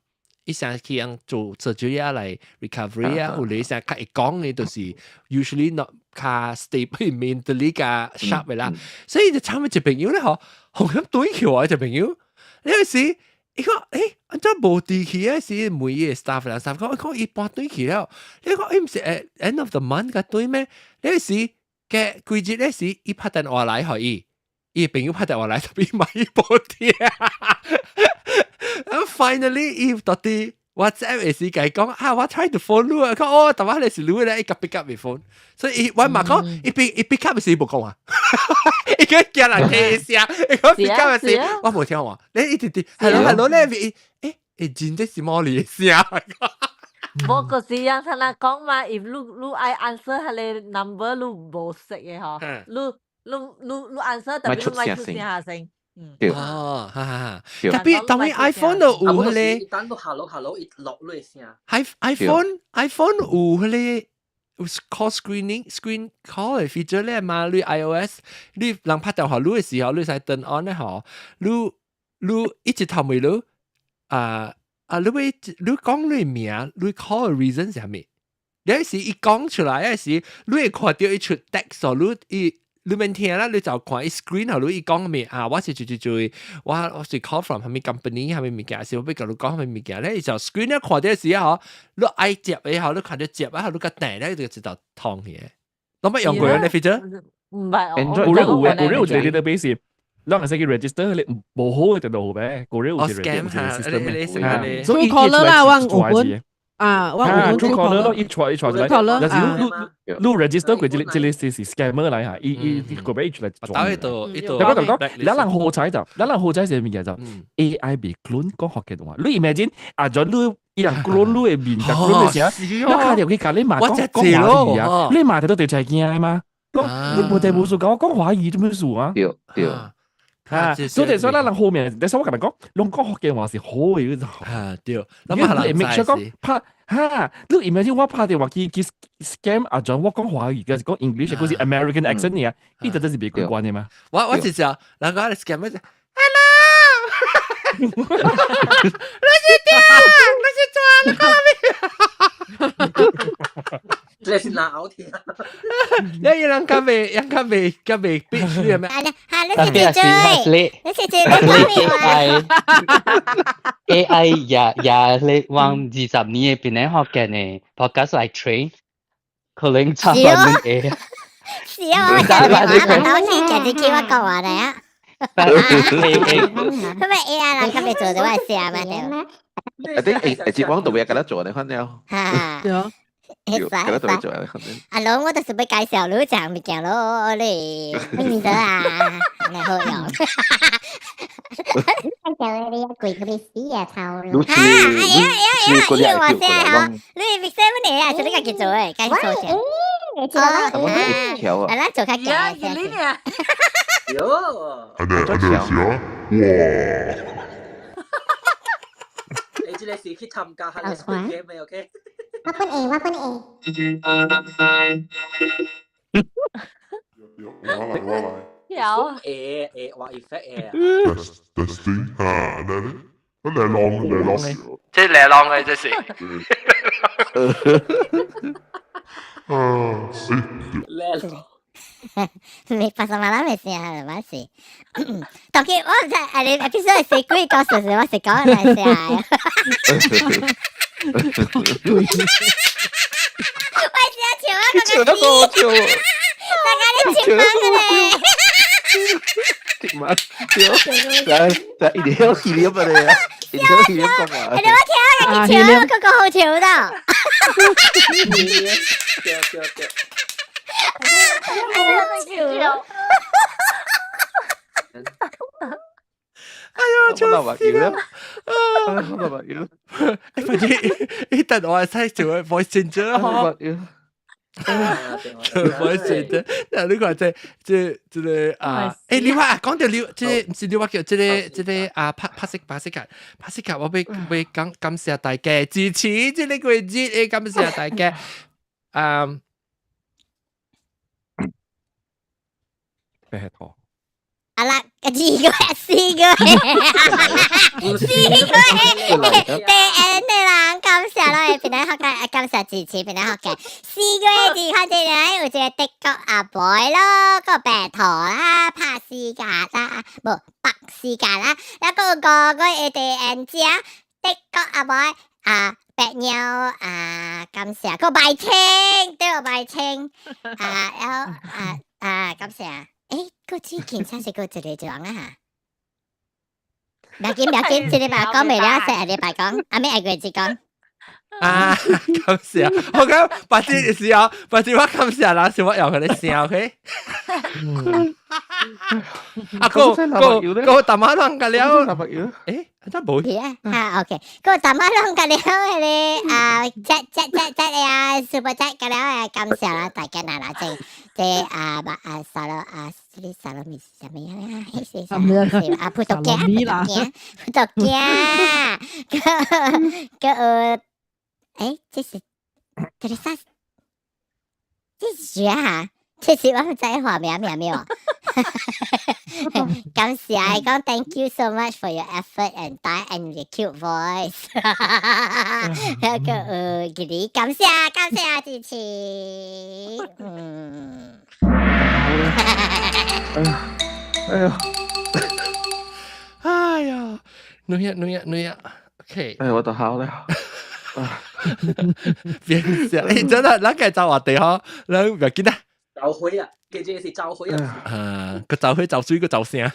伊成去人做 surgery 啊來 recovery 啊，有你成較會講嘅，就是 usually not 較 stable mentally 較 sharp 嘅啦。所以就慘一朋友咧，嗬，紅咁對起我一朋友，你有時伊講按怎無地去啊？是每個 staff 啦，staff 講講伊搬對去了，你講伊毋是 at end of the month 個對咩？你有時嘅季節咧時，伊拍電話來予伊，伊朋友拍電話來，特別買伊部電。Finally，伊到底 WhatsApp 會時共講啊，我 try to phone 你啊，講哦，但係你是你咧，伊個 pick up 伊 phone，所以伊我嘛講，伊 pick 伊 pick up 時無講話，伊個驚人聽聲，伊講 pick up 時，我無聽話，你一直直 hello hello 咧，伊真正是魔力聲。無個是人聽人講嘛，if 你愛 answer 彼个 number 你無識嘅嗬，你 answer 特別你莫出聲下聲。對。哦，哈哈哈。特別當然 iPhone 都有彼个，等到 hello hello 伊落落聲。 iPhone 有彼个有 call screening screen call 嘅 feature 咧嘛？你 iOS 你人拍電話你嘅時候，你使 turn on 咧嗬，你一直頭尾你啊啊，你會你講你名，你 call 嘅 reason 是啥物？你時伊講出來，有時你會看到伊出 text，你伊。你免聽啦，你就看伊 screen 後，你伊講咩啊？我是做做做，我是 call from 啥物 company 啥物物件，是我欲共你講啥物物件咧？伊就 screen 咧看到時候，你愛接嘅後，你看到接啊，你個訂咧就知道通嘅。攏捌用過呢 feature？唔係，有咧有嘅，有咧有一個 database，咱會使去 register，你無好嘅就落唄，個咧有一個 system，所以 Truecaller 啦，我有本啊，我有本 Truecaller 咯，伊出伊出來，但是你你 register 過這個這個是 scammer 來嚇，伊伊個尾出來抓。到伊度伊度。我講講，咱人好彩就，咱人好彩是物件就 AI 袂 clone 講福建話，你 imagine 啊，就你伊人 clone 你的面，clone 的聲，你打電話去共你罵講講華語啊，你罵得都對才驚嘛。講你無地無數講我講華語做咩事啊？對對。啊，所以所以咱人後面，但是我共你講，攏講福建話是好嘅，啊對，你 make sure 講拍哈，你 imagine 我拍電話去去 scam 啊，陣我講華語，還是講 English，還是 American accent 呢？伊就真是袂過關的嘛。我是講，人講 scam 咩？Hello，你是點？你是做你講咩？這是哪好聽？你人較袂，人較袂，較袂必須咩？特別是你，你是做你 AI AI 也也你往20年嘅邊咧學嘅呢，podcast 來 train，可能差不多 A。是啊，我講電話，人好似直接叫我講話嚟啊。佢咪 AI 人較袂做就我寫嘛對。啊，啲誒誒，節網度會有得做你看了。哈。對啊。會使會使。阿龍，我就是欲介紹你這物件咯，你明得啊，你好用。介紹你貴個要死啊，頭。哈！哎呀哎呀哎呀！話聲吼，你別寫乜嘢啊？是你家己做的，家己做先。哦，啊，咱做較簡單些。喲，安尼安尼是啊，哇！你這個是去參加下個 Squid Game 的，OK？我分 A，我分 A。我來我來。有。 A A 話 effect A 啊。 Testing 哈，來來，我來浪來浪。這來浪的這是。啊，是。來浪。你發生乜嘢事啊？冇事。當佢我唔知，啊你必須係鬼講事實，我是講嚟寫。我是笑啊，笑得好笑。大家你笑翻嘅咧。笑嘛？笑，來來，一定要起立啊你啊！一定要起立講話。你我聽啊，佢笑，嗰個好笑到。對對對。笑。哎呦，笑死啦！啊，我要。哎，反正一等我使做 voice changer 嗬。做 voice changer，嗱你看這啊，你話講到你，這個毋是你話叫這個這個啊，拍拍色拍色卡，拍色卡，我欲欲講感謝大家支持這個季節，感謝大家。嗯。白頭。阿啦，二個四個四個第 N 的人感謝咯，邊個學嘅？感謝支持邊個學嘅？四個字看這裡有一個德國阿伯咯，個白頭啦，拍死架啦，無白死架啦，一個五個第 N 只德國阿伯啊，白鳥啊，感謝個白青，對白青啊，然後啊啊，感謝。欸，個最近才是個一個人啊嚇。不要緊，不要緊，這禮拜講未了，下禮拜講，阿咩下個月講。啊，感謝，我講白啲時候，白啲我感謝啦，是我用佢哋聲，OK？啊，個個個大馬啷個了，欸，真冇。啊，OK，個大馬啷個了，迄個啊，這這這這啊，super chat 個了啊，感謝啦，大家嗱嗱正，這啊，啊，沙羅啊，這個沙羅米是啥物啊？是啥？啊，葡萄乾，葡萄乾，葡萄乾，個個欸，這是這是啥？這是誰啊？這是我毋知畫名名沒有？感謝，講 Thank you so much for your effort and time and your cute voice。那個給你感謝感謝支持。嗯。哎呀，哎呀，女呀女呀女呀，OK。哎，我都好了。變相，欸，真的，咱個走話題嗬，咱不要緊啦。走灰啊，記住是走灰啊。啊，個走灰走水個走聲。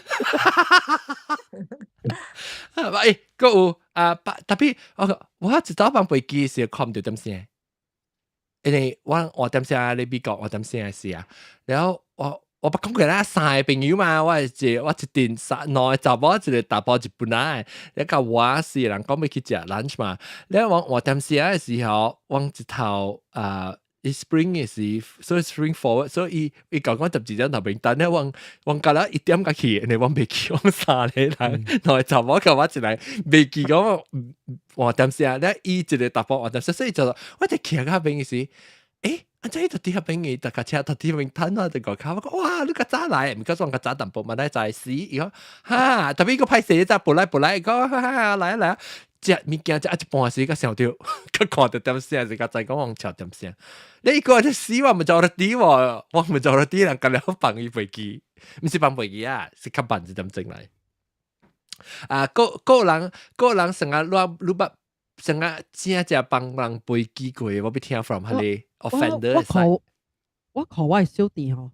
啊，喂，個有啊，特別我我一早放飛機時看到點聲，因為我我點聲你美國我點聲是啊，然後我我捌講過啦，三個朋友嘛，我係一我一陣三兩個查某，一個查埔日本人，一個我是人講欲去食 lunch 嘛，然後我我點聲的時候，我一頭啊。伊 spring 嘅時，所以 spring forward，所以伊伊講講12點頭邊，但咧我我隔了1點才去，因為我袂記，我三個人，兩個查某佮我一來袂記講換點聲，咧伊一個查埔換點聲，所以就我就徛較邊嘅時，欸，啊這伊就佇遐邊嘅，逐架車就佇邊等我就外口，我講哇，你較早來，毋過我較早淡薄嘛，來早死，伊講哈，特別伊閣歹勢，早不來不來，伊講哈哈來啊來啊。食物件食一半時，才想著，佮看著點聲，是較知講往笑點聲。你個就死我毋做得啲喎，我毋做得啲人，共了放伊飛機，毋是放飛機啊，是較慢一點鐘來。啊，個個人個人成日亂亂捌，成日正正幫人飛機過，我欲聽 from 彼個 offender。我看我看我的小弟吼，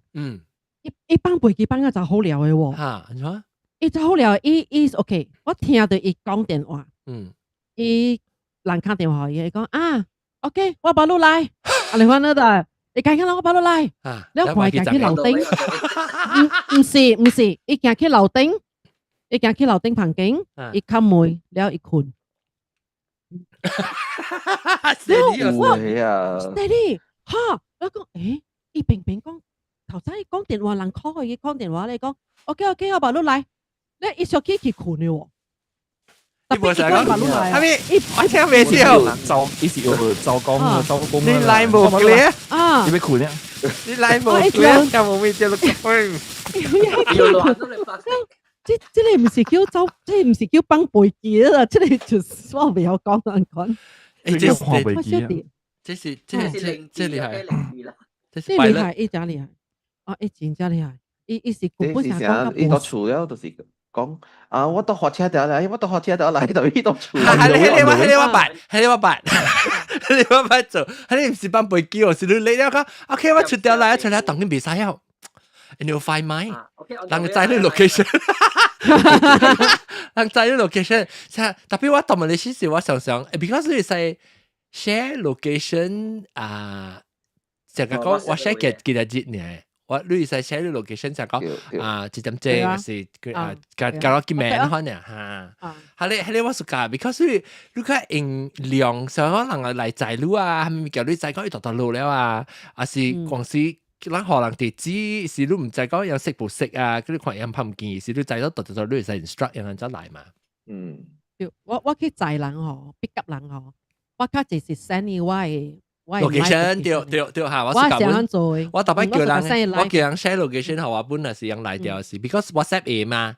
伊伊放飛機放甲真好料的喎。哈，按怎？伊真好料，伊伊 OK，我聽著伊講電話。伊人敲電話，伊講啊，OK，我把路來，啊，你看那度，伊講講我把路來，你看伊行去樓頂，毋毋是毋是，伊行去樓頂，伊行去樓頂房間，伊敲門了伊睏。了我，steady，哈，我講，欸，伊平平講，頭先伊講電話，人 call 伊講電話咧講，OK OK，我把路來，你伊上去去睏了喎。你無想講，係咪？我聽袂到。走，伊是有走工走工。你 line 無 clear 啊？你欲睏啊？你 line 無 clear，聽無咪接落去。這這個毋是叫走，這個毋是叫放飛機啦，這個就是我袂曉講難講。欸，這是飛機啊！這是這這這厲害，這厲害，伊真厲害。哦，伊真正厲害，伊伊是根本上講伊到厝了就是。講啊，我到火車頭來，我到火車頭來，就伊到厝。係你係你我係你我辦，係你我辦，係你我辦做，係你毋是放飛機哦，是你嚟了講，OK，我出掉來，出來當然袂使哦。And you find my，人知你 location，人知你 location，特別我當日時時我想想，because 你使 share location 啊，就係講我 share 幾幾多日呢？我你使 share 你 location 就講啊，一點鐘是啊，加加落幾名可能嚇。係你係你我暑假，because 你你較用量上可能來載你啊，係咪叫你載講伊蹛蹛路了啊？還是公司咱予人地址，是你毋知講人識無識啊？佢你看人拍毋見，是你載到蹛蹛蹛，你會使 instruct 人怎來嘛？嗯。我我去載人吼，pick up 人吼，我較濟是 send 伊我的。 location 對對對嚇，我是咁做。我逐擺叫人，我叫人 share location 予我本來是用來掉是，because WhatsApp 會嘛。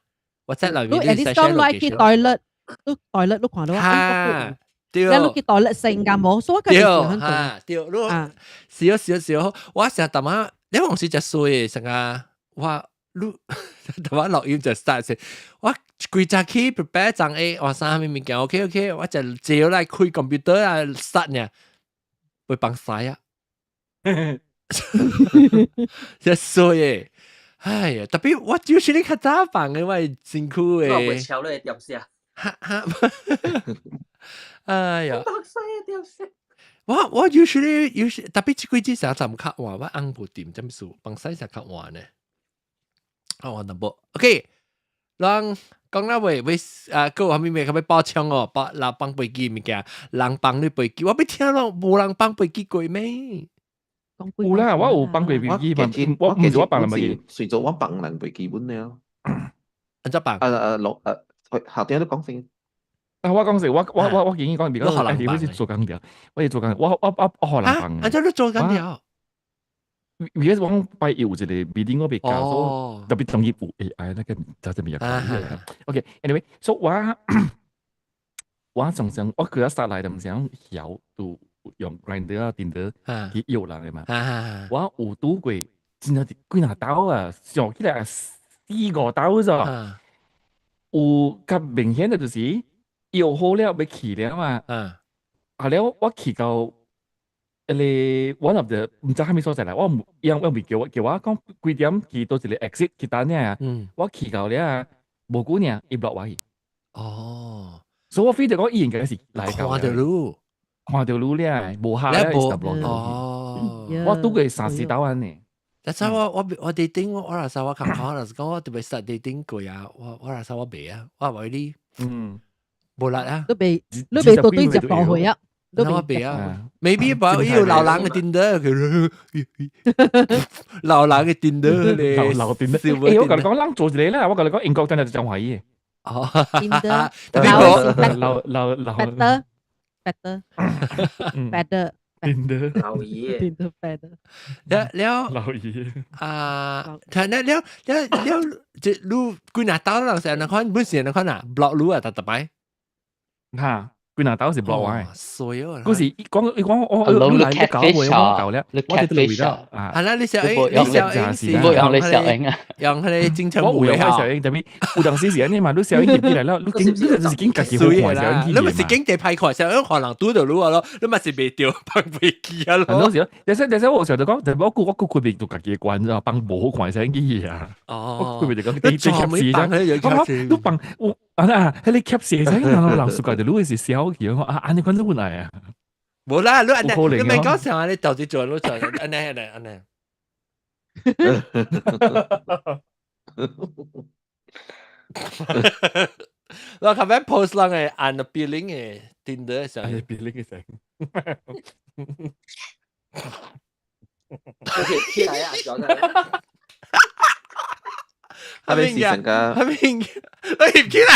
WhatsApp 內你面 at least 講來去 toilet，你 toilet 你看到啊？哈，對，你去 toilet 成㗎無，所以我對，覺得哈，對，你少少少，我成日淡仔，你往時就衰成啊，我你淡仔錄音就 start 先，我規早起 prepare 張 A，我啥物物件 OK OK，我就照來開 computer 啊 start 呢，會放屎啊，真衰嘅。哎呀，特別我就是你較早放嘅，我係辛苦我會嘅。敲你點死啊！哈哈，哎呀，放屎啊點死！我 usually 特別這幾節成日較換，我按無掂點數，放屎成較換呢。啊，我淡薄，OK，咱講啦喂喂啊，閣有啥物物較欲補充哦？幫人放飛機物件，人放你飛機，我欲聽咯，無人放飛機過咩？有啦，我有放過飛機嘛，我毋是我放人飛機，隨做我放人飛機本了。按怎放？啊啊落啊，後邊都講先。啊，我講是，我建議講，如果我是做工條，我是做工，我予人放。按怎你做工條？如果講拜一有一個 meeting 我袂交，所以特別當伊有 AI 那個就這麼樣。OK，anyway，所以我常常我佢一殺來就毋是講曉都用 Grindr 啊、Tinder 去約人的嘛。我有拄過真係幾若兜啊，上起來四五兜咋。有較明顯的就是約好了欲去了嘛。啊了我去到。迄個 one of the 毋知啥物所在啦，我毋伊人未叫我叫我講幾點去佗一個 exit 去等爾，我去到了無久爾，伊 block 我去。哦，所以我 feel 著講伊應該是來看著你，看著你了，無下了，伊就 block 哦，我拄過三四兜按呢。但係我 dating 我若是我看看，若是講我特別實 dating 過啊，我若是我袂啊，我話你，無力啊，你袂到對接落去啊。我袂啊，maybe 把伊有老人嘅 Tinder，老人嘅 Tinder 咧，老 Tinder。欸，我共你講，咱做一個啦，我共你講，英國真係真懷疑。哦，Tinder，特別老老老，better better better Tinder，老爺，Tinder better。了了，老爺啊，睇了了了了，這你幾若兜人成日看，本是人看啊，block 你啊，特特擺。嚇。幾若兜是 block 我嘅，衰哦！嗰時伊講伊講我你來你搞我，我搞了，我哋都嚟到啊。係啦，你小英，你小英是冇用你小英啊，用佢哋正常我有用小英，特別有當時是按呢嘛，你小英入起來了，你經你就是經家己好看小英，你咪是經濟歹看，小英可能拄著你咯，你咪是袂著放飛機啊咯。很多時，有時有時我成日講，就我估我估佢別做家己關啫，放無好看小英機啊。哦，我佢別就講你你貼你放我啊啊，彼個貼寫聲，人人暑假就你是小氣，我啊，按呢款都來啊。無啦，你按呢，你咪講上啊，你到底做你做，按呢按呢按呢。我琴日 post 人嘅按個 billing 嘅 Tinder 上，按 billing 嘅聲。起來啊，講啊。係咪是成個？係咪？你翕起來。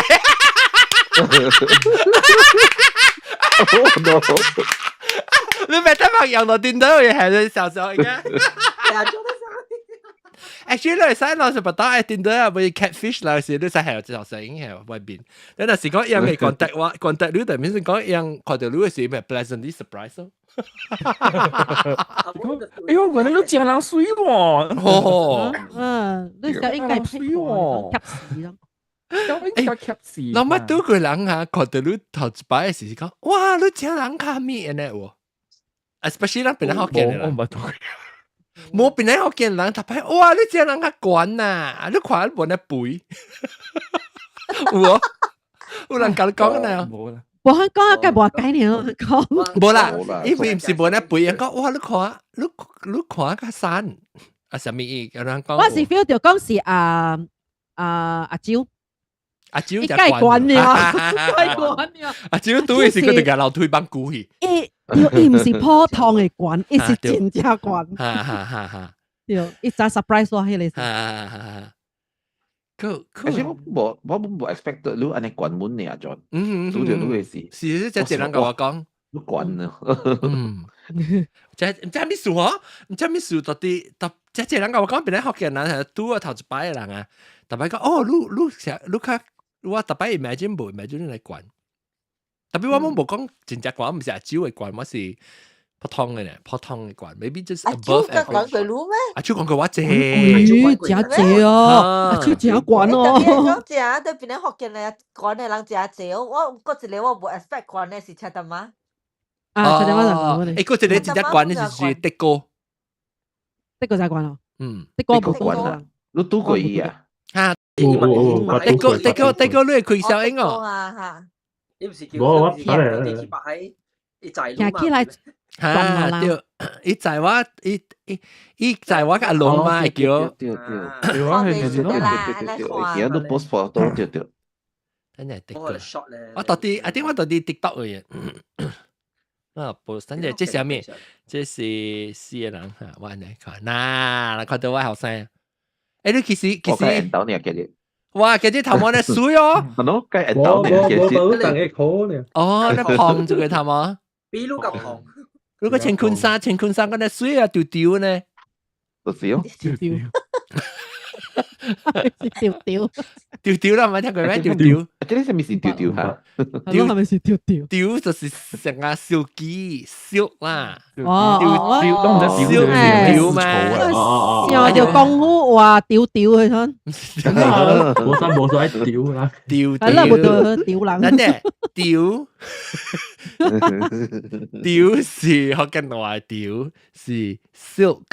Oh no！你咪得朋友落電腦嘅係你笑笑嘅。Actually，你使攞是不打電腦啊，會 catfish 啦，是你使係有小聲係外邊。你若是講樣嘅 contact 我 contact 你，但係是講樣看到你嘅時，咪 pleasantly surprise 咯。哎呦，原來你真人水喎！哦，嗯，你就應該水喎，吸屎咯。欸，那麼拄個人啊，看到你頭一擺時是講，哇，你這人較咩呢？喎，especially 咱本來福建的人，無本來福建人，特擺，哇，你這人較懸呐，你看你無那肥，有無？有人共你講呢？無啦，我講啊，該無解呢，講無啦，伊毋是無那肥，人講，哇，你看，你看較瘦，啊，啥物意？有人講，我是 feel 著講是啊啊阿蕉。阿蕉就慣了，該慣了。阿蕉拄的時，佢就共樓梯放久去。伊伊毋是普通的懸，伊是真正懸。哈哈哈！哈對，伊真 surprise 我彼個。哈哈哈！佢其實我無我無 expect 你按呢懸滿呢，阿 John。拄著你的事。是，這一人共我講。你懸啊！嗯。這毋知咩事嗬？毋知咩事到底，到這這人共我講，本來福建人係拄啊頭一擺的人啊，逐擺講哦，你你成你較我逐擺 imagine 無 imagine 你來懸，特別我們無講真正懸，毋是阿蕉的懸，我是普通的呢，普通的懸，maybe just above 阿蕉懸過你咩？阿蕉懸過我濟，真濟哦，阿蕉真懸哦。特別講正，對邊個福建的懸的人真濟，我閣一個我無 expect 懸的是車淡仔。啊，車淡仔就誒，閣一個真正懸的是德國，德國才懸咯。嗯，德國無懸啊，你拄過伊啊？哈，德國德國德國你會開小英哦。伊毋是叫無我伊去白海，伊載行起來，哈對，伊載我，伊伊伊載我佮阿龍嘛會叫，對對對，我係就是對對對對，而家都 post photo 對對。等陣德國，我到底，I think 我到底 TikTok 嘅。啊，post，等陣這是啥物？這是四個人哈，我按呢看，嗱，看到我後生。欸，你其實其實，哇，今日頭毛咧水哦。係咯，計緣投呢，其實。我我等下可呢。哦，那胖這個頭毛。比你較胖。如果穿裙衫，穿裙衫，嗰啲水啊，丟丟呢。就是哦。丟丟。丟丟。丟丟啦，冇聽過咩？丟丟。這個係咪是丟丟哈？丟係咪是丟丟？丟就是成個燒雞燒啦。哦，丟都唔知丟丟嘛。笑就功夫話丟丟去先。冇心冇所謂丟啦。丟係啦，冇對丟人。真係丟。丟是福建話丟是 silk。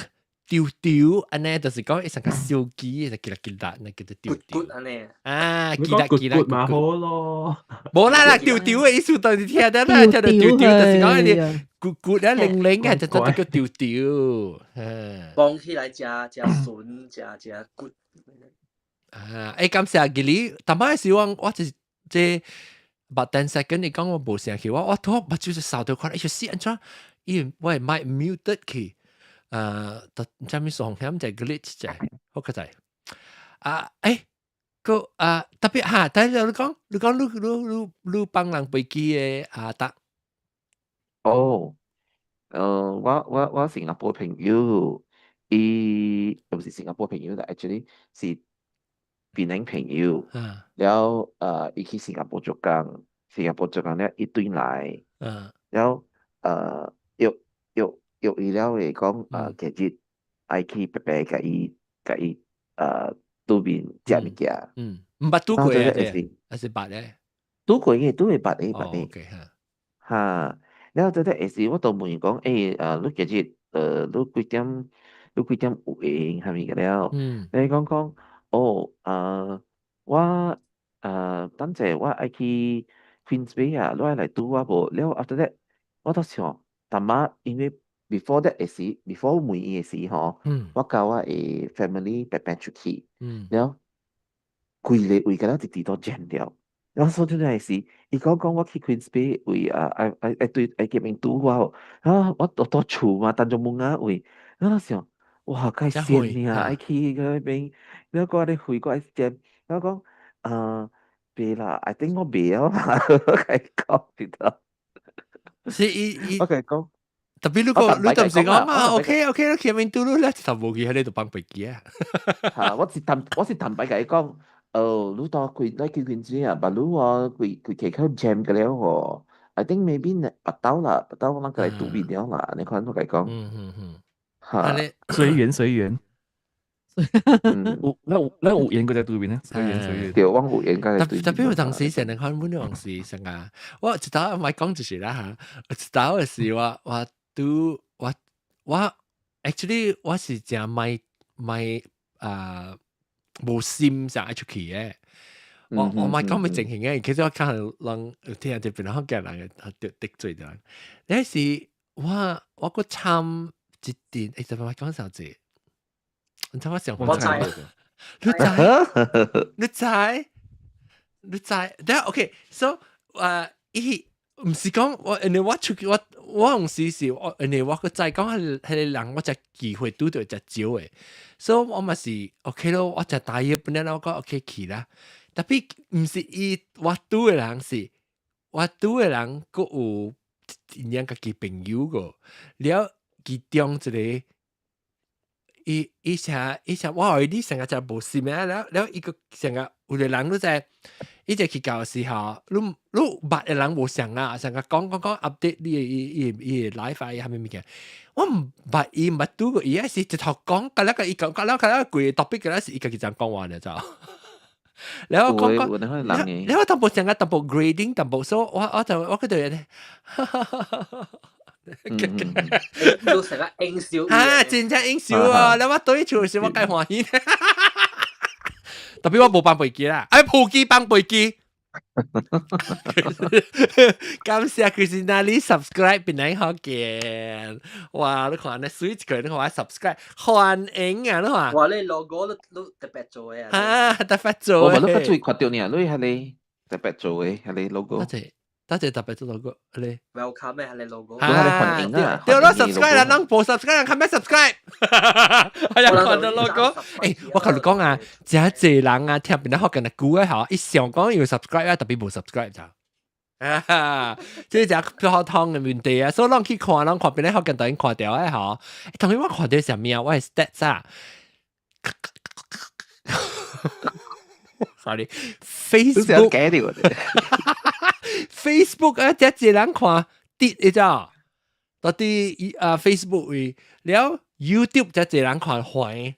丟丟，按呢就是講一成個燒雞，就吉啦吉啦，那叫做丟丟。按呢。啊，吉啦吉啦。嘛好咯。無啦啦，丟丟的意思到底聽得啦，聽到丟丟就是講你骨骨啊靈靈嘅，就就叫丟丟。綁起來食食筍，食食骨。啊，欸，感謝吉你，淡擺時我我就是這 about 10 second 你講我無聲氣，我我拄目睭就掃到看，哎呦死按怎？伊我係麥 muted 去。就毋知咩爽，響就 glitch 者，好個仔。啊，欸，個啊特別哈，但係你講，你講你你你你幫人飛機的啊得。哦，我我我新加坡朋友，伊毋是新加坡朋友啦，actually 是檳城朋友。了伊去新加坡做工，新加坡做工了，伊轉來，了約約約伊了會講，今日愛去白白共伊共伊拄面食物件。嗯，毋捌拄過啊，還是捌咧？拄過嘅，拄會捌的，捌的。 OK 哈。哈，了後這下時我都問伊講，欸，你今日你幾點？你幾點有閒？啥物個了？你講講，哦，我等陣我愛去 Queensway 啊，你愛來拄我無？了 after that，我都想，淡仔因為 before that 的時，before 問伊的時吼，我共我的 family 白白出去，了規個位敢若直直都 jam 掉。然後所以那時，伊講講我去 Queensway 位啊，愛愛愛對愛這邊拄我，啊，我都佇厝嘛，等陣門仔位，然後想，哇，該險爾，愛去嗰邊，了閣按呢飛過來 jam，然後講，啊，袂啦，I think 我袂曉啦，我共伊講知道。是伊伊，我共伊講。特別如果你當時講嘛，OK OK，你前面拄你咧就無去喺你度放飛機啊。嚇，我是坦白共伊講。哦，你到開來去 Queensway 啊，但你哦，規規街口 jam 個了哦。I think maybe 呢，白到啦，白到我那個來拄面了啦，你看我共伊講。嗯嗯嗯。嚇。隨緣隨緣。有那有那有緣閣再拄面啊，隨緣隨緣。對，我有緣閣特特別有當時成日看阮當時成啊，我一頭莫講就是啦嚇，一頭的是我我拄我我 actually 我是誠莫莫啊無心想愛出去的。我我莫講欲正形的，其實我看人聽這邊福建人得得罪著人。那是我我閣參一陣，欸，這擺講啥子？你知我想我知，你知？你知？你知？等下 OK，so 啊，伊毋是講我，因為我出去我我有時是我，因為我閣知講彼彼個人，我才機會拄著誠少的，所以我嘛是 OK 咯，我誠大意本來我講 OK 去啦，特別毋是伊我拄的人是，我拄的人閣有因家己朋友個，了其中一個，伊伊成伊成我予你成個就無心啊，了了伊個成個有個人都在，伊就去到時候，你你捌的人無相啊，成個講講講 update 你的伊伊伊的 life 啊，啥物物件，我毋捌伊毋捌拄過伊，是一頭講，甲了個伊講，甲了甲了規個 topic 個是伊家己怎講完了就。然後講講，然後淡薄成個淡薄 grading 淡薄，所以我我就我覺得咧，都成個英笑，啊，真正英笑啊！你我對厝時我該歡喜，特別我無放飛機啦，哎，普機放飛機。感謝 Christina 你 subscribe 變嚟好見，哇！你看你水一個，你看我 subscribe 歡迎啊！你看，哇！你 logo 都都特別做嘅啊，特別做嘅，我都不注意看到你啊，你係你特別做嘅，係你 logo。多謝多謝特別做 logo，你 welcome 咩係你 logo？啊，歡迎啊！對啦，subscribe 啦，咱無 subscribe，看咩 subscribe？係啊，看到 logo。誒，我同你講啊，真濟人啊，聽邊個學緊嘅久啊，嚇，一想講要 subscribe 啊，特別無 subscribe 就。啊，這是普通嘅問題啊，所以咱去看，咱看邊個學緊突然看到啊，嚇。當然我看到啥物啊？我係 stats 啊。Sorry，Facebook。Facebook 啊，這濟人看跌一隻，到底啊 Facebook 位了 YouTube 這濟人看壞。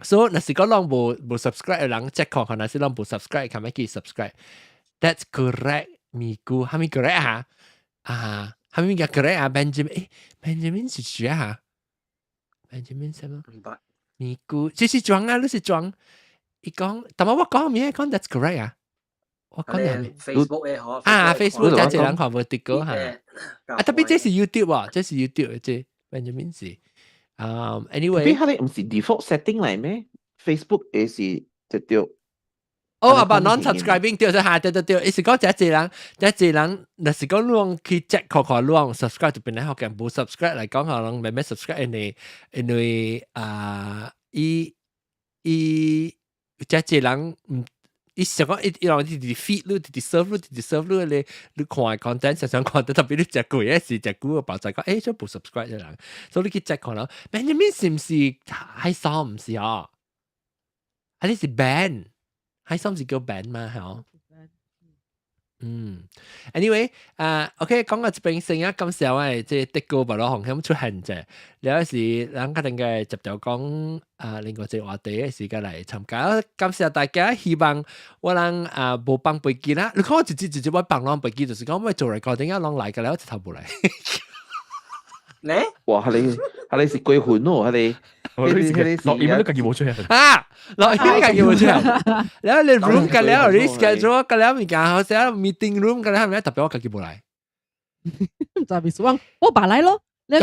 所以若是講攏無無 subscribe 的人，check 看看，若是攏無 subscribe，較欲去 subscribe。That's correct，咪咕，係咪 correct 啊？啊，係咪叫 correct 啊？Benjamin，誒，Benjamin 是誰啊？Benjamin 什麼？咪咕，這是裝啊，你是裝。伊講，但係我講咩？講 That's correct 啊。我講係咪？Facebook 嘅嗬。啊，Facebook 這濟人看無得過嚇。啊，特別這是 YouTube 啊，這是 YouTube 這 Benjamin 是。Anyway，你佢唔是 default setting 嚟咩？Facebook 也是直接。哦，阿爸 non-subscribing 對，嚇，對對對，伊是講這濟人，這濟人，若是講攏去 check 看看攏 subscribe 就變來學嘅，無 subscribe 來講可能慢慢 subscribe，因為因為啊，伊伊這濟人毋。伊想講伊伊人直直 feed 你，直直 serve 你，直直 serve 你咧，你看 content 常常看到特別你食貴嘅是食久個包仔講，欸，做無 subscribe 嘅人，所以你去 check 看咯。Benjamin 是毋是海桑毋是哦？啊，你是 Ben，海桑是叫 Ben 嘛？係哦。嗯，anyway，啊，OK，講到這邊先啊，感謝我的這德國白羅紅險出現者，了是咱可能嘅接著講啊，另外一個話題的時間來參加，感謝大家，希望我人啊無放飛機啦。你看我直接直接我放攏飛機，就是講我做 recording 啊，攏來個了，一頭無來。呢？哇！你你是鬼魂哦，你你錄音都家己無出現啊！錄音家己無出現，然後你 room 個了，你 schedule 個了物件，好似 meeting room 個了，係咪特別我家己無來？唔知意思，我我白來咯。你我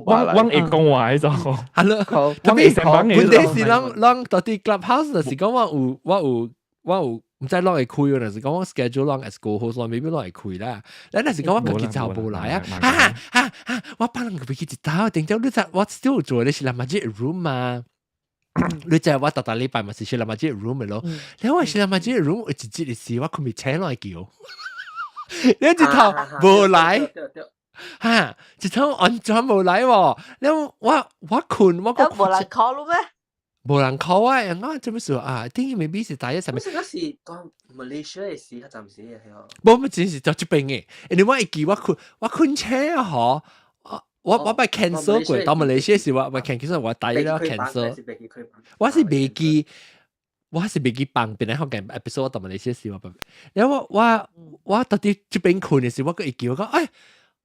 我會講話就係咯，特別問題是攏攏到底 clubhouse 就是講我有我有我有。毋知攏會開，若是講我 schedule 攏 as co-host 攏 maybe 攏會開啦。咱若是講我家己就無來啊！哈哈哈！我幫人飛機一刀，定咗你知我 still 做的是喇嘛這 room 嘛？你知我逐逐禮拜嘛是去喇嘛這 room 的咯。你我是喇嘛這 room 有一節的時，我困未醒來叫，你一頭無來，哈，一頭完全無來喎。你我我困我個無人 call 咯咩？無人 call 我，我做咩事啊？頂 maybe 是大一上面。嗰時當 Malaysia 嘅時，較暫時嘅係哦。無，我真是就這邊嘅，因為我會記我困我困車嗬，我我捌 cancel 過，到馬來西亞時我我 cancel，我大一了 cancel。我是袂記，我是袂記放邊個學嘅 episode 我到馬來西亞時我，然後我我我到底這邊困嘅時，我閣會記我講，哎，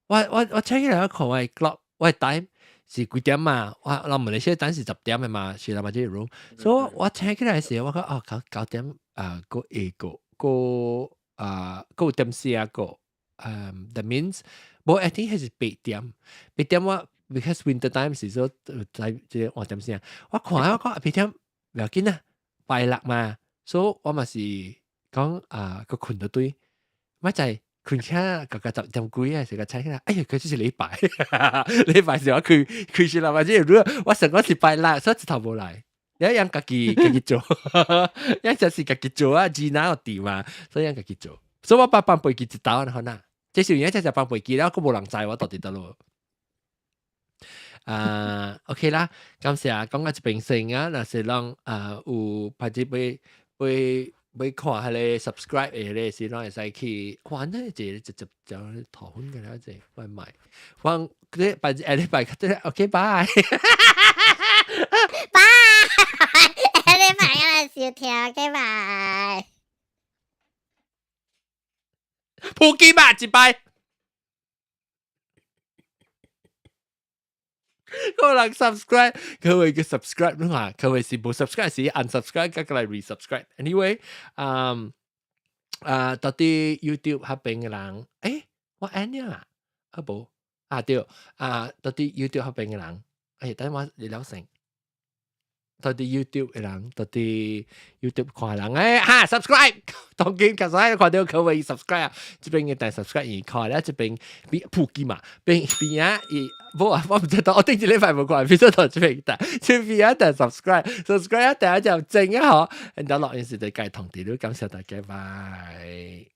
我我我請起來我看我 clock，我 time。是幾點嘛？我我馬來西亞等是10點嘅嘛，是啦嘛這個 room，所以我請起來時，我講哦九九點啊個下個個啊個點四啊個，誒，that means 無 I think 係是8點，八點我 because winter time 是說在這個換點四啊，我看我講八點不要緊啊，拜六嘛，所以我嘛是講啊個困到對，我就係。困起個個10點幾啊，時個請起來，哎呀，佢這是禮拜，禮拜時我開開始啦，或者如果我上個是拜六，所以一頭無來，你樣家己家己做，一就是家己做啊，智能有佇嘛，所以樣家己做，所以我把放飛機一刀，好呐，這是而家只放飛機了，閣無人知我到底佗落。啊，OK 啦，感謝講到這邊先啊，若是攏啊有拍子欲欲欲看彼个 subscribe 的彼个是攏會使去，哇！那這個直接就頭昏嘅啦，這外賣，我這拜下禮拜，OK，拜。拜，下禮拜我來收聽，OK，拜。普吉嘛，一拜。個人 subscribe，佢會叫 subscribe 嘛，佢會是無 subscribe 是 unsubscribe，佮來 resubscribe。Anyway，嗯，啊，到底 YouTube 彼邊嘅人，欸，我按了啊，啊無，啊對，啊，到底 YouTube 彼邊嘅人，欸，等我你了成。到底 YouTube 嘅人，到底 YouTube 看人欸哈 subscribe，當今其實看到佢會 subscribe 啊，這邊嘅但 subscribe 而看咧，這邊比普及嘛，邊邊啊，伊無啊，我毋知道，我頂一禮拜無看，變做到這邊但，這邊啊但 subscribe，subscribe 啊，等下就正啊嗬，然後錄音時就該同啲，感謝大家，拜。